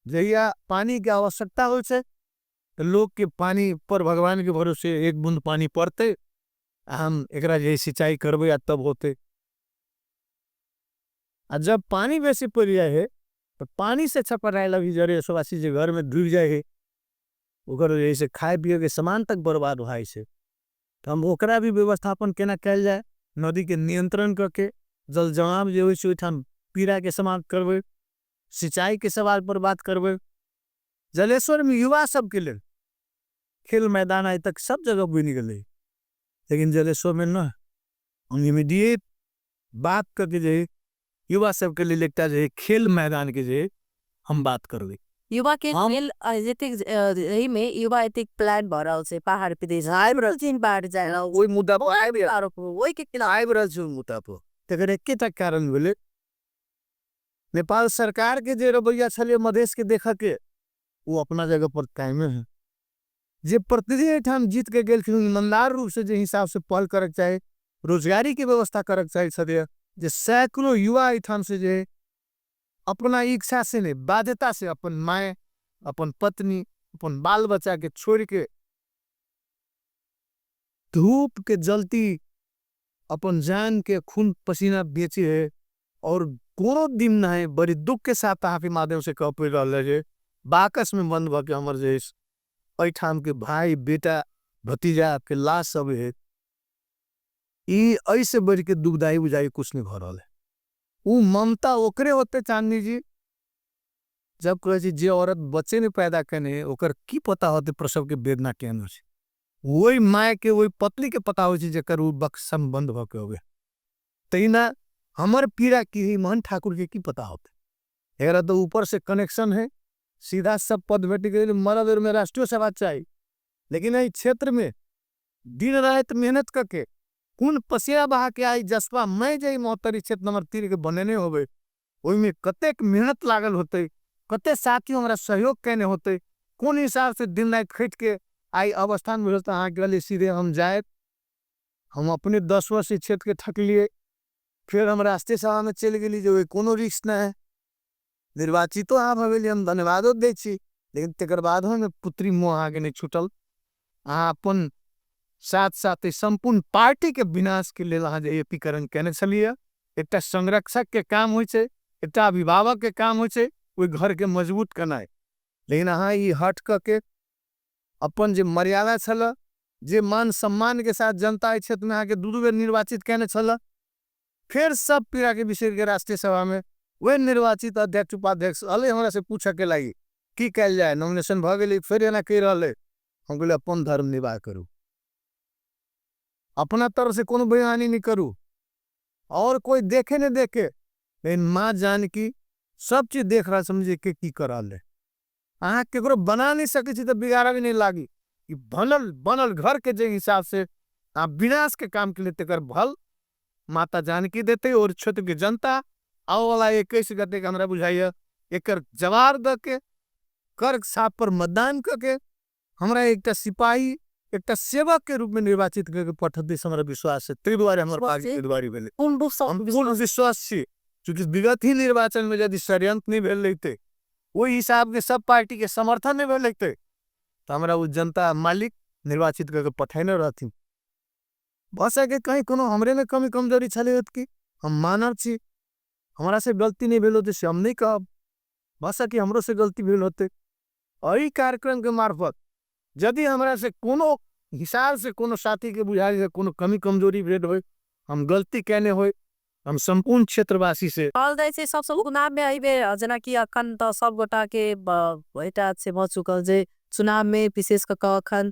जहिया पानी के आवश्यकता होइ छै तऽ लोग के पानी पर भगवान के भरोसे एक बूंद पानी पड़तै आ हम एकरा जे सिंचाई करबै आ तब होतै। आ जब पानी बेसी पड़ि जाइ है तो पानी से छपरायल अभी जलेश्वरवासी जे घर में डूबि जाइ है, ओकर जैसे खाय पिए के सामान तक बर्बाद हो है। तो हम ओकरा भी व्यवस्थापन केना कैल जाए, नदी के नियंत्रण करके जल जमाव जे होइ ओहिठाम पीड़ा के समाप्त करबै, सिंचाई के सवाल पर बात करबै। जलेश्वर में युवा सबके लेल खेल मैदान आइ तक सब जगह बनि गेलै, लेकिन जलेश्वर में न। हम इमीडिएट बात करके जे युवा सबके लेल एकटा जे खेल मैदान के जे हम बात करबै। युवा के खेल जतेक एहिमे युवा एतेक प्लान भऽ रहल छै पहाड़ प्रदेश आबि रहल छै, बाहर जा रहल ओहि मुद्दा पर आबि ओहिके आबि रहल छै। ओहि मुद्दा पर तकर एकेटा कारण भेलै, नेपाल सरकार के जे रवैया छलै मधेश के देखऽ के, वो अपना जगह पर कायमे है। जे प्रतिनिधि एहिठाम जीत के गेलखिन ईमानदार रूप से जे हिसाब से पहल करक चाही, रोजगारी के व्यवस्था करक चाही छलै, जे सैकड़ों युवा एहिठाम से जे अपना इच्छा से नहीं बाध्यता से अपन माय, अपन पत्नी, अपन बाल बच्चा के छोड़ के धूप के जलती अपन जान के खून पसीना बेची है। और कोनो दिन नहीं है, बड़ी दुख के साथ अहाँ के माध्यम से कह पड़ रहा है, बाकस में बंद भऽ के हमर जे एहिठाम के भाई बेटा भतीजा के लाश सब है, ई ऐसे बढ़ के दुखदाई बुझाई कुछ नहीं भऽ रहा है। उ ममता ओकरे होते चांदनी जी, जब कहे छी जे औरत बच्चे नहीं पैदा करने है ओकर की पता होते प्रसव के वेदना केहन होइ छै, वही माय के वही पत्नी के पता होइ छै जेकर उ बक्सम बंद भऽ के होवे। तहिना हमर पीड़ा की है मोहन ठाकुर के की पता होते, एकरा तो ऊपर से कनेक्शन है, सीधा सब पद भेट गेल, मरद में राष्ट्रीय सभा चाहिए, लेकिन एहि क्षेत्र में दिन रात मेहनत करके कोन पसीना बहा के आई जसपा मैं जे महोत्तरी क्षेत्र नंबर 3 के बनेने होबे, ओहिमे कतेक मेहनत लागल होते, कते साथी हमरा सहयोग केने होते, कोन हिसाब से दिन रात खटि के आई अवस्थान में होता। अहाँ के सीधे हम जाए, हम अपने 10 वर्ष क्षेत्र के थकलिए, फिर हम राष्ट्रीय सभा में चलि गेली जे ओहि कोनो रिस्क नहीं है, निर्वाचितो अहाँ भऽ गेलियै, हम धन्यवादो दै छी, लेकिन तकर बाद हम पुत्री मोह अहाँके नहीं छूटल। अहाँ अपन साथ साथ संपूर्ण पार्टी के विनाश के लेल अहाँ जे एकीकरण केने छलियै, एकटा संरक्षक के काम होइ छै, एकटा अभिभावक के काम होइ छै ओहि घर के मजबूत करनाइ, लेकिन अहाँ ई हट कऽ के अपन जे मर्यादा छल, जे मान सम्मान के साथ जनता एहि क्षेत्र में अहाँके दू बेर निर्वाचित केने छल, फिर सब पीड़ा के विषय के राष्ट्रीय सभा में वह निर्वाचित अध्यक्ष उपाध्यक्ष अले हमरा से पूछे के लागी की कयल जाए, नॉमिनेशन भऽ गेलै, फेर एना कहि रहल है, हम कहलियै अपन धर्म निर्वाह करू, अपना तरफ से कोनो बेईमानी नहीं करू, और कोई देखे नहीं देखे, लेकिन माँ जानकी सब चीज देख रहा समझे के की कर रहा है। अहाँ केकरो बना नहीं सकै छी तो बिगाड़ा भी नहीं लागी, ई बनल बनल घर के जे हिसाब से अहाँ विनाश के काम के लिए तेकर भल माता जानकी देते और क्षेत्र के जनता आओ वाला 21 गते के हमरा बुझाइए एकर जवाब the के कर्क साप पर मतदान करके हमरा एकटा सिपाही एकटा सेवक के रूप में निर्वाचित करके पठत से हमरा विश्वास है, ताहि दुआरे हमर पार्टी उम्मीदवारी भेलै। हम पूर्ण विश्वास छी, चूँकि विगत ही निर्वाचन में यदि षड्यंत्र नहीं भेल रहितै, ओहि हिसाब के सब पार्टी के समर्थन नहीं भेल रहितै, तो हमरा ओ जनता मालिक निर्वाचित करके पठेने रहथिन। भऽ सकै कहीं कोनो हमरे में कमी कमजोरी छलै होत कि हम मानव छी, हमरा से गलती नहीं भेल होतै से हम नहीं कहब, भऽ सकै हमरो से गलती भेल होतै। एहि कार्यक्रम के मार्फत यदि हमरा से कोनो हिसाब से कोनो साथी के बुझाइ से कोनो कमी कमजोरी भेल होय, हम गलती केने होय, हम संपूर्ण क्षेत्रवासी से कहल जाइ छै सबसँ चुनाव में एहि बेर जेनाकि अखन तऽ सब गोटा के एकटा से भऽ चुकल जे चुनाव में विशेष कऽ कऽ अखन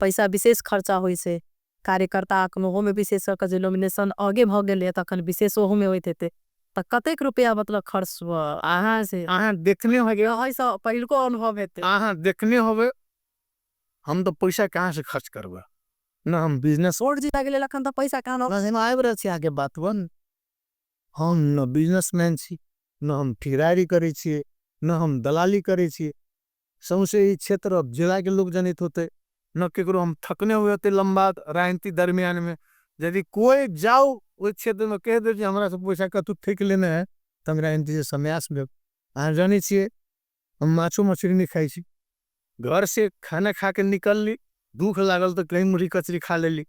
पैसा विशेष खर्चा होइ छै, कार्यकर्ता अखन ओहो में विशेष कऽ कऽ जे नॉमिनेशन आगे भऽ गेलै तखन विशेष ओहो में होइत हेतै, तऽ कतेक रुपया मतलब खर्च अहाँ से अहाँ देखने होबै, एहिसँ पहिलुको अनुभव हेतै, अहाँ देखने होबै, हम तऽ पैसा कहाँ से खर्च करबै, न हम बिजनेस वोट जीता के लेल अखन तऽ पैसा कहाँ हम आबि रहल छी अहाँके बात बन, हम न बिजनेसमैन छी, न हम ठेकेदारी करै छियै, न हम दलाली करै छियै, सौंसे ई क्षेत्र अब जिला के लोग जनैत होतै, न केकरो हम थकने हुए होतै लंबा राजनीति दरमियान में, यदि कोई जाओ ओहि क्षेत्र में कहि दे जे हमरा से पैसा कतहु ठकि लेने है, तऽ हम राजनीति से संन्यास लेब। अहाँ जानै छियै हम माछो मछली नहीं खाइ छी, घर से खाना खा के निकलली, भूख लागल तऽ कहीं मुरही कचरी खा लेली,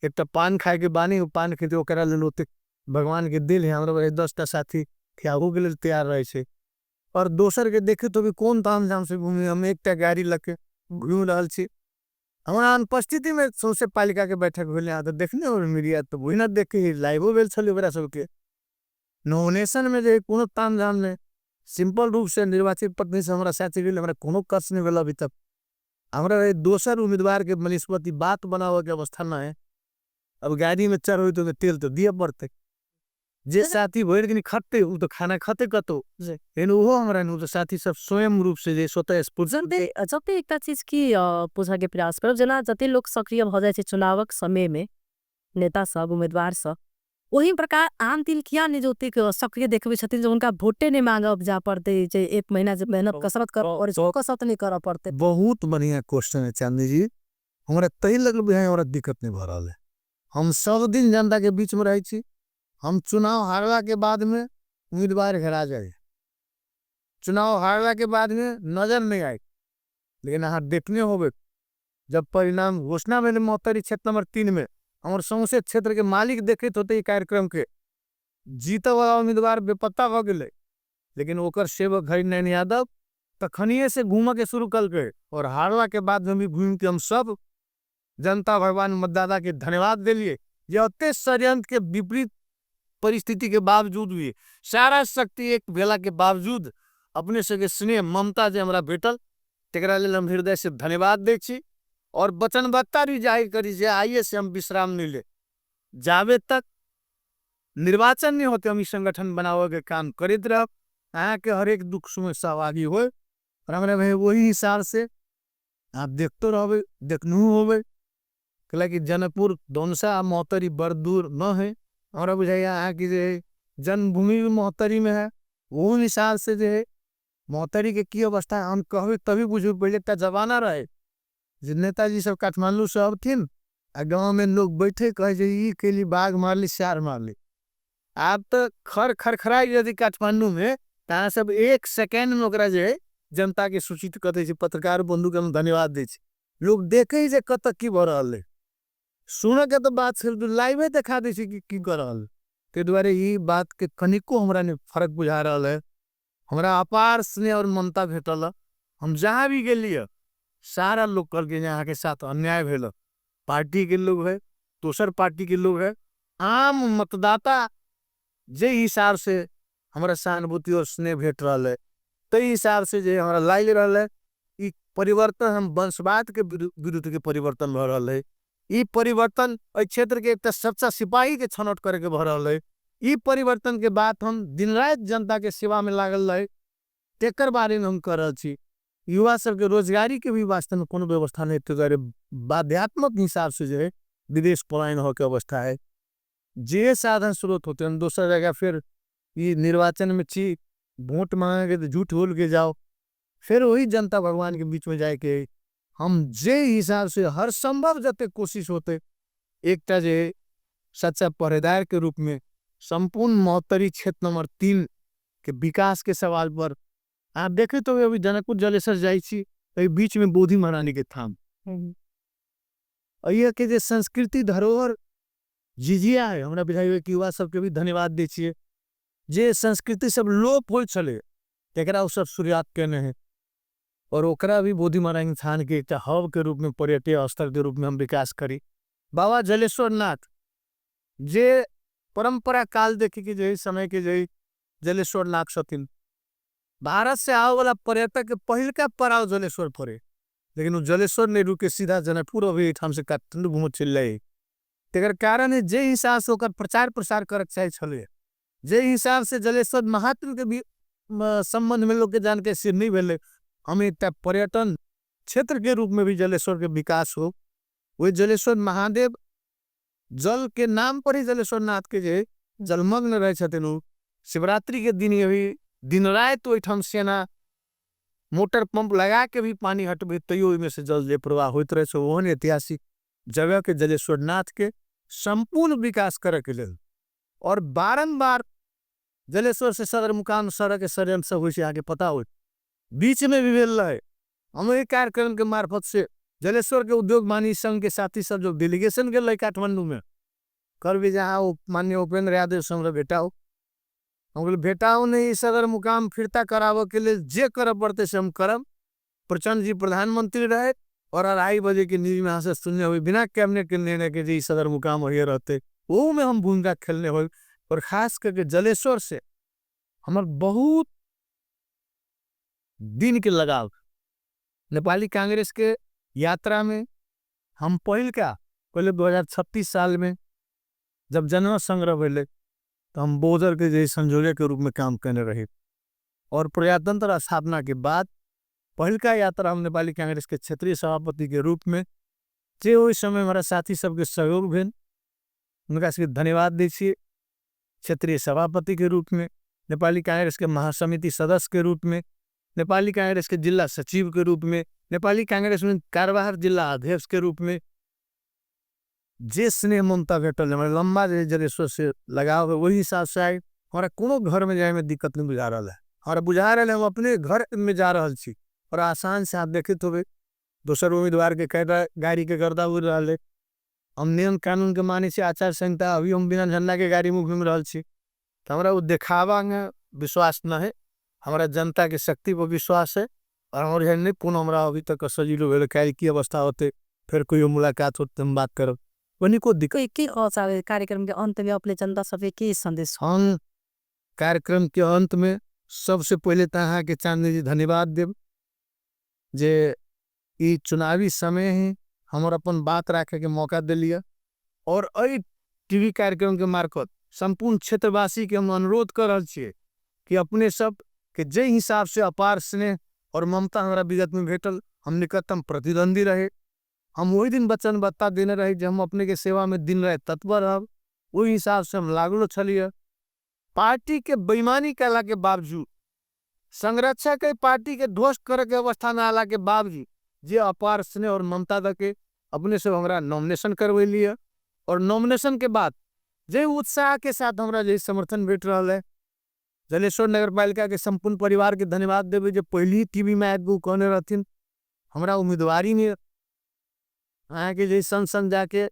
एकटा पान खायके बानी, ओ पान खेतै ओकरा लेल ओतेक भगवानके दिल है। हमरा 10टा साथी त्यागोके लेल तैयार रहै छै। आओर दोसरके देखैत होबै कोन ताम झामसँ घूमी, हम एकटा गाड़ी लऽ के घूमि रहल छी। हमरा अनुपस्थितिमे सौंसे पालिकाके बैठक भेलै, अहाँ तऽ देखने होबै, मीडिया तऽ ओहिना देखै, लाइवो भेल छलै ओकरा सबके। नॉमिनेशनमे जे कोनो ताम झाम नहि, सिंपल रूप से निर्वाचित प्रतिनिधि हमरा साथी गेल, हमरा कोनो कष्ट नहि भेल अभी तक। हमरा दोसर उम्मीदवार के मनीषपति बात बनाबऽ के अवस्था नहि है। अब गाड़ी में चढ़बै तऽ तेल तऽ दिअ पड़तै, जे साथी भरि दिन खटतै ओ तऽ खाना खतै कतौ, लेकिन ओहो हमरा नहि, ओ तऽ साथी सब स्वयं रूप से जे स्वतः स्फूर्ति। जते एकटा चीज की पूछऽ के प्रयास करब, जेना जते लोक सक्रिय भऽ जाइ छै चुनावक समय में, नेता सब उम्मीदवार सब, ओही प्रकार आम तिल किया नहि जे ओतेक सक्रिय देखबै छथिन जे हुनका वोटे नहि मांगब जा पड़तै, जे एक महीना जे मेहनत कसरत करऽ पड़ै छै, कसरत नहि करऽ पड़तै। बहुत बढ़िया क्वेश्चन है चांदनी जी, हमरा तहि लग बुझाइ हमरा दिक्कत नहि भऽ रहल है। हम सब दिन जनता के बीच में रहै छी। हम चुनाव हारला के बाद में उम्मीदवार हेरा जाए, चुनाव हारला के बाद में नजर नहीं आए, लेकिन अहाँ देखने होबे जब परिणाम घोषणा भेल महोत्तरी क्षेत्र नंबर 3 में, हमर सौंसे क्षेत्र के मालिक देखैत होते ई कार्यक्रम के, जीतऽ वाला उम्मीदवार बेपत्ता भऽ गेलै, लेकिन ओकर सेवक हरिनारायण यादव तखनिये से घूमऽ के शुरू कलकै, और हारला के बाद में भी घूम के हम सब जनता भगवान मतदाता के धन्यवाद देलिए जे अते षड्यंत्र के विपरीत परिस्थिति के बावजूद भी सारा शक्ति एक भेला के बावजूद अपने सबके स्नेह ममता जे हमरा भेटल तेकरा लेल हम हृदय से धन्यवाद दै छी। और वचनबद्धता भी जाहिर करी जे आइए से हम विश्राम नहीं ले, जाबे तक निर्वाचन नहीं होते हम ई संगठन बनाबऽ के काम करैत रहब। अहाँके हरेक दुख सुख में सहभागी होए, और हमरा भाई वही हिसाब से आप देखते रहबे, देखनहु होबे, कैलाकि जनकपुर धनुषा आ महोत्तरी बड़ दूर न है। हमरा बुझाइया अहाँके जे जन्मभूमि भी महोत्तरी में है, ओहू हिसाब से जे है महोत्तरी के की अवस्था है हम कहबे तभी बुझबे। पहले एकटा जमाना रहे जे नेताजी सब काठमांडू से अबथिन आ गाँव में लोग बैठे कहे जे ई केली बाघ मारली सियार मारली। आब तऽ खर खरखराइ यदि काठमांडू में तऽ अहाँ सब एक सेकेंड में ओकरा जे है जनता के सूचित कऽ दै छै। पत्रकार बंधु के हम धन्यवाद दै छी, लोग देखे जे कतऽ की भऽ रहल है, सुनऽ के तऽ बात छै, लाइवे देखा दै छै कि की कऽ रहल है। ताहि दुआरे ई बात के कनिको हमरा नहि फर्क बुझा रहल है। हमरा अपार स्नेह और ममता भेटल है। हम जहाँ भी गेलियै सारा लोग कहलकै जे अहाँके साथ अन्याय भेल है, पार्टी के लोग है, दोसर पार्टी के लोग है, आम मतदाता जे हिसाब से हमरा सहानुभूति और स्नेह भेट रहल है ताहि हिसाब से जे हमरा लागि रहल है ई परिवर्तन हम वंशवाद के विरुद्ध के परिवर्तन भऽ रहल है। ई परिवर्तन एहि क्षेत्र के एकटा सच्चा सिपाही के छनौट करे के भऽ रहल है। ई परिवर्तन के बात हम दिन राति जनता के सेवा में लागल रहे तेकर बारे में हम कह रहल छी। युवा सबके रोजगारी के भी वास्तव में कोनो व्यवस्था नहीं, ताहि दुआरे बाध्यात्मक हिसाब से जे है विदेश पलायन होके अवस्था है। जे साधन स्रोत होते हैं दोसर जगह फिर ये निर्वाचन में छी वोट मांगे तो झूठ बोल के जाओ, फिर वही जनता भगवान के बीच में जाके हम जे हिसाब से हर संभव जते कोशिश होते एकटा जे सच्चा पहरेदार के रूप में संपूर्ण महोत्तरी क्षेत्र नंबर 3 के विकास के सवाल पर आप देखे तो अभी जनकपुर जलेसर जाइ छी, एहि बीच में बोधि महारानी के थाम एहि के जे संस्कृति धरोहर झिझिया है, हमरा बुझाइए कि युवा सबके भी धन्यवाद दै छियै जे संस्कृति सब लोप होइत छलै तकरा ओ सब शुरुआत केने है और ओकरा भी बोधि महारानी थान के एकटा हब के रूप में पर्यटकीय स्थल के रूप में हम विकास करी। बाबा जलेश्वर नाथ जे परंपरा काल देखे के जे समय के जे जलेश्वर नाथ छथिन, भारत से आवे वाला पर्यटक के पहिलका पड़ाव जलेश्वर पड़े, लेकिन वो जलेश्वर नहीं रुके सीधा जनकपुर अभी एहिठाम से काठमांडू घूमऽ चलि जाए। तेकर कारण है जे हिसाब से ओकर प्रचार प्रसार करक चाहे छलै, जे हिसाब से जलेश्वर महात्म के भी संबंध में लोग के जानकारी से नहीं भेलै। हम एकटा पर्यटन क्षेत्र के रूप में भी जलेश्वर के विकास हो, वही जलेश्वर महादेव जल के नाम पर ही जलेश्वर नाथ के जे जलमग्न रहे छथिन, उ शिवरात्रि के दिन अभी दिन राति ओहिठाम सेना मोटर पंप लगा के भी पानी हटबे तैयो ओहिमे से जल जे प्रवाह होइत रहे छै। ओहन ऐतिहासिक जगह के जलेश्वर नाथ के संपूर्ण विकास करे के लेल और बारंबार जलेश्वर से सदर मुकाम सड़क के षड्यंत्र सब होइ छै, अहाँके पता होइत, बीच में भी भेल रहे। हम एहि कार्यक्रम के मार्फत से जलेश्वर के उद्योग वाणिज्य संघ के साथी सब जो डेलीगेशन गेल रहे काठमांडू में, करबै जे अहाँ माननीय उपेंद्र यादव से हमरा भेटाउ। हम कहलियै भेटाउ नहि, ई सदर मुकाम फिरता कराबऽ के लेल जे करऽ पड़तै से हम करब। प्रचंड जी प्रधानमंत्री रहे और 2:30 बजे के न्यूज में अहाँ से सुनने होबै बिना कैबिनेट के निर्णय के जे ई सदर मुकाम होइए रहते, ओहू में हम भूमिका खेलने होब। और खास करके जलेश्वर से हमर बहुत दिन के लगाव, नेपाली कांग्रेस के यात्रा में हम पहले 2036 साल में जब जनमत संग्रह भेलै तो हम बोजर के जे संजोजक के रूप में काम करने रहे। और प्रजातंत्र स्थापना के बाद पहिलका यात्रा हम नेपाली कांग्रेस के क्षेत्रीय सभापति के रूप में जे ओहि समय हमारा साथी सबके सहयोग भेल उनका सबके धन्यवाद दै छियै। क्षेत्रीय सभापति के रूप में, नेपाली कांग्रेस के महासमिति सदस्य के रूप में, नेपाली कांग्रेस के जिला सचिव के रूप में, नेपाली कांग्रेस में कार्यवाहक जिला अध्यक्ष के रूप में जे स्नेह ममता भेटल हमरा लंबा जे जलेश्वर से लगाव है वही हिसाब से आइ हमरा कोनो घर में जाए में दिक्कत नहीं बुझा रहा है। हमरा बुझा रहा है हम अपने घर में जा रहा छी और आसान से आप देखते होबे दोसर उम्मीदवार के कई गाड़ी के गर्दा उड़ रहा है। हम नियम कानून के माने छी, आचार संहिता, अभी हम बिना झंडा के गाड़ी में घूम रहा छी तो हमरा वो देखावा में विश्वास न है, हमारा जनता के शक्ति पर विश्वास है। और हमारे नहीं पुनः हमरा अभी तक सजीलो भेल काल्हि की अवस्था होते फिर कोई मुलाकात होते हम बात करब वही को दिक्कत। के कार्यक्रम के अंत में अपने जनता सबके के संदेश? हम कार्यक्रम के अंत में सबसे पहले तो अहाँ के चांदनी जी धन्यवाद देव जे ई चुनावी समय है हमर अपन बात रखे के मौका दिलिए। और एहि टीवी कार्यक्रम के मार्फत संपूर्ण क्षेत्रवासी के हम अनुरोध कर रहल छियै कि अपने सब के जे हिसाब से अपार स्नेह और ममता हमरा विगत में भेटल, हम निकटतम प्रतिद्वंदी रहे, हम वही दिन वचनबद्धता देने रहे जे हम अपने के सेवा में दिन राति तत्पर रहब, ओहि हिसाब से हम लागलो छलिए। पार्टी के बेईमानी कला के बावजूद, संरक्षक के पार्टी के ध्वस्त करे के अवस्था में आला के बावजूद जे अपार स्नेह और ममता दे के अपने सब हमरा नॉमिनेशन करवेलिए और नॉमिनेशन के बाद जे उत्साह के साथ हमरा जे समर्थन भेट रहा है, जलेश्वर नगर पालिका के संपूर्ण परिवार के धन्यवाद देवे जे पहली टीवी में आबि कहने रहथिन हमरा उम्मीदवारी में अहाँ के जे संग संग जाके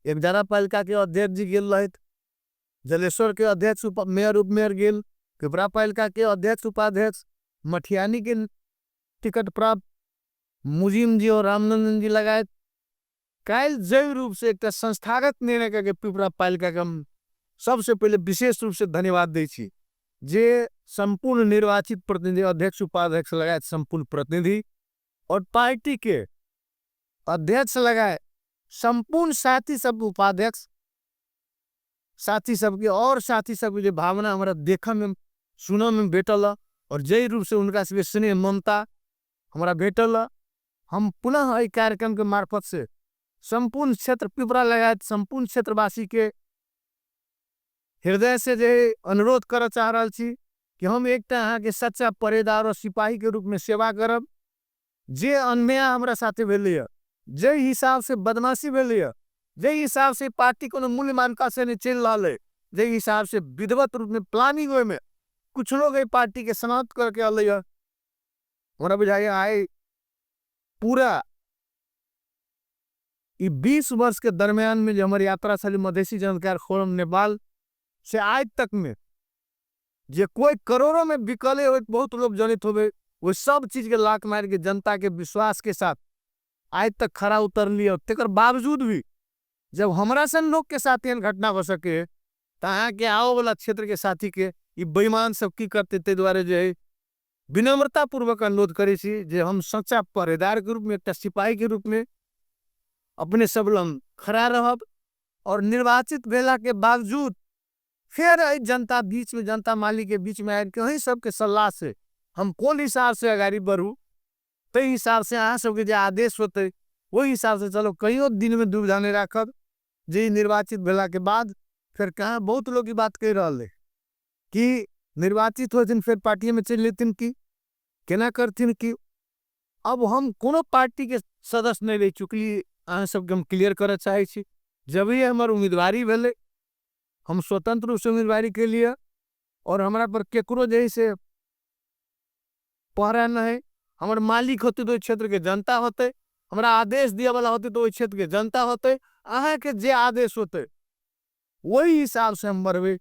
एकजारा पालिका के अध्यक्ष जी गेल रहथि, जलेश्वर के अध्यक्ष मेयर उपमेयर गेल, पिपरा पालिका के अध्यक्ष उपाध्यक्ष, मठियानी के टिकट प्राप्त मुजीम जी और रामनंदन जी लगायत काल्हि जैव रूप से एक संस्थागत निर्णय करके पिपरा पालिका के हम सबसे पहले विशेष रूप से धन्यवाद दै छी जे संपूर्ण निर्वाचित प्रतिनिधि अध्यक्ष उपाध्यक्ष लगायत संपूर्ण प्रतिनिधि और पार्टी के अध्यक्ष लगाए संपूर्ण साथी सब उपाध्यक्ष साथी सबके और साथी सबके जे भावना हमरा देखऽ में सुनऽ में भेटल और जै रूप से उनका सबके स्नेह ममता हमरा भेटल, हम पुनः एहि कार्यक्रम के मार्फत से संपूर्ण क्षेत्र पिपरा लगायत संपूर्ण क्षेत्रवासी के हृदय से जे अनुरोध करऽ चाह रहल छी कि हम एकटा अहाँके सच्चा पहरेदार और सिपाही के रूप में सेवा करब। जे अन्याय हमरा साथे भेलैए, जे हिसाब से बदमाशी भेलैए, जे हिसाब से पार्टी कोनो मूल्य मान्यता से नहीं चलि रहल है, जे हिसाब से विधिवत रूप में प्लानिंग ओहिमे कुछ लोग एहि पार्टी के समाप्त करके अलैए, हमरा बुझाइए आइ पूरा ई 20 वर्ष के दरमियान में जो हमारी यात्रा छलै मधेसी जनअधिकार फोरम नेपाल से आज तक में जे कोई करोड़ों में बिकले हो, बहुत लोग जनित होबे, वो सब चीज के लात मार के जनता के विश्वास के साथ आज तक खरा उतर लिया। तेकर बावजूद भी जब हमरा सन लोग के साथ एहन घटना हो सके तो अहाँ के आओ वाला क्षेत्र के साथी के ई बेईमान सब की करते, ताहि दुआरे जे है विनम्रता पूर्वक अनुरोध करै छी जे हम सच्चा पहरेदार के रूप में एकटा सिपाही के रूप में अपने सब लग खड़ा रहब और निर्वाचित भेला के बावजूद फिर एहि जनता बीच में जनता मालिक के बीच में आबि के अहीं सबके सलाह से हम कोन हिसाब से अगाड़ी बढ़ू ताहि हिसाब से अहाँ सबके जे आदेश होतै ओहि हिसाब से चलो। कहियो दिन में दुविधा नहीं राखब जे निर्वाचित भेला के बाद फिर कहाँ बहुत लोग ई बात कहि रहल है कि निर्वाचित होथिन फिर पार्टी में चलि जेथिन की केना करथिन की। अब हम कोनो पार्टी के सदस्य नहीं रहि चुकली, अहाँ सबके हम क्लियर करऽ चाहै छी। जब ही हमर उम्मीदवारी भेलै हम स्वतंत्र रूप से उम्मीदवारी के लिए और हमरा पर केकरो जे से पहरा नहीं है, हमर मालिक होते तो ओहि क्षेत्र के जनता होते, हमरा आदेश दिए वाला होते तो ओहि क्षेत्र के जनता होते, अहाँ के जे आदेश होते ओहि हिसाबसँ हम बढ़बै।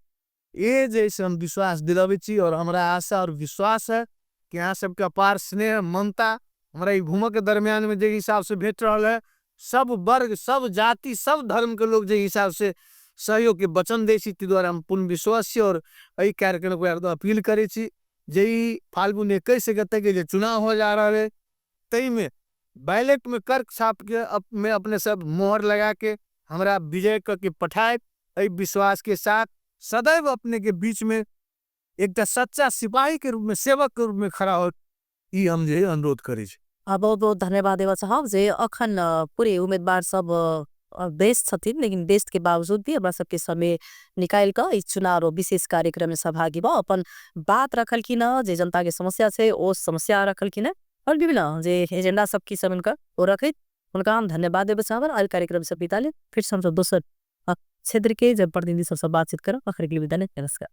ए जैसे हम विश्वास दिलबै छी और हमरा आशा और विश्वास है कि अहाँ सबके अपार स्नेह ममता हमरा ई घूमऽ के दरमियान में जे हिसाब से भेट रहल है, सब वर्ग सब जाति सब धर्म के लोग जे हिसाब से सहयोग के वचन दै छी, ताहि दुआरे हम पूर्ण विश्वास छी। और एहि कार्यक्रम के अपील करै छी जे ई फाल्गुन 21 गते के जे चुनाव हो जा रहल है ताहिमे बैलेट में कर्क छाप के में अपने सब मोहर लगा के हमरा विजय करके पठाए। एहि विश्वास के साथ सदैव अपने के बीच में एकटा सच्चा सिपाही के रूप में, सेवक के रूप में खड़ा हो, ई हम जे अनुरोध करै छी। बहुत बहुत धन्यवाद देवा चाहब जे अखन पूरे उम्मीदवार सब व्यस्त छथिन, लेकिन व्यस्त के बावजूद भी हमरा सबके समय निकालि कऽ ई चुनाव विशेष कार्यक्रम में सहभागी भऽ अपन बात रखलखिन, जे जनता के समस्या छै ओ समस्या रखलखिन और विभिन्न जे एजेंडा सब की सब हुनकर ओ रखैत हुनका हम धन्यवाद देबऽ चाहब। और कार्यक्रम से बिता ले फिर से हमसब दोसर क्षेत्र के जनप्रतिनिधि सबसे बातचीत करब। अखन के लिए विदा ले, नमस्कार।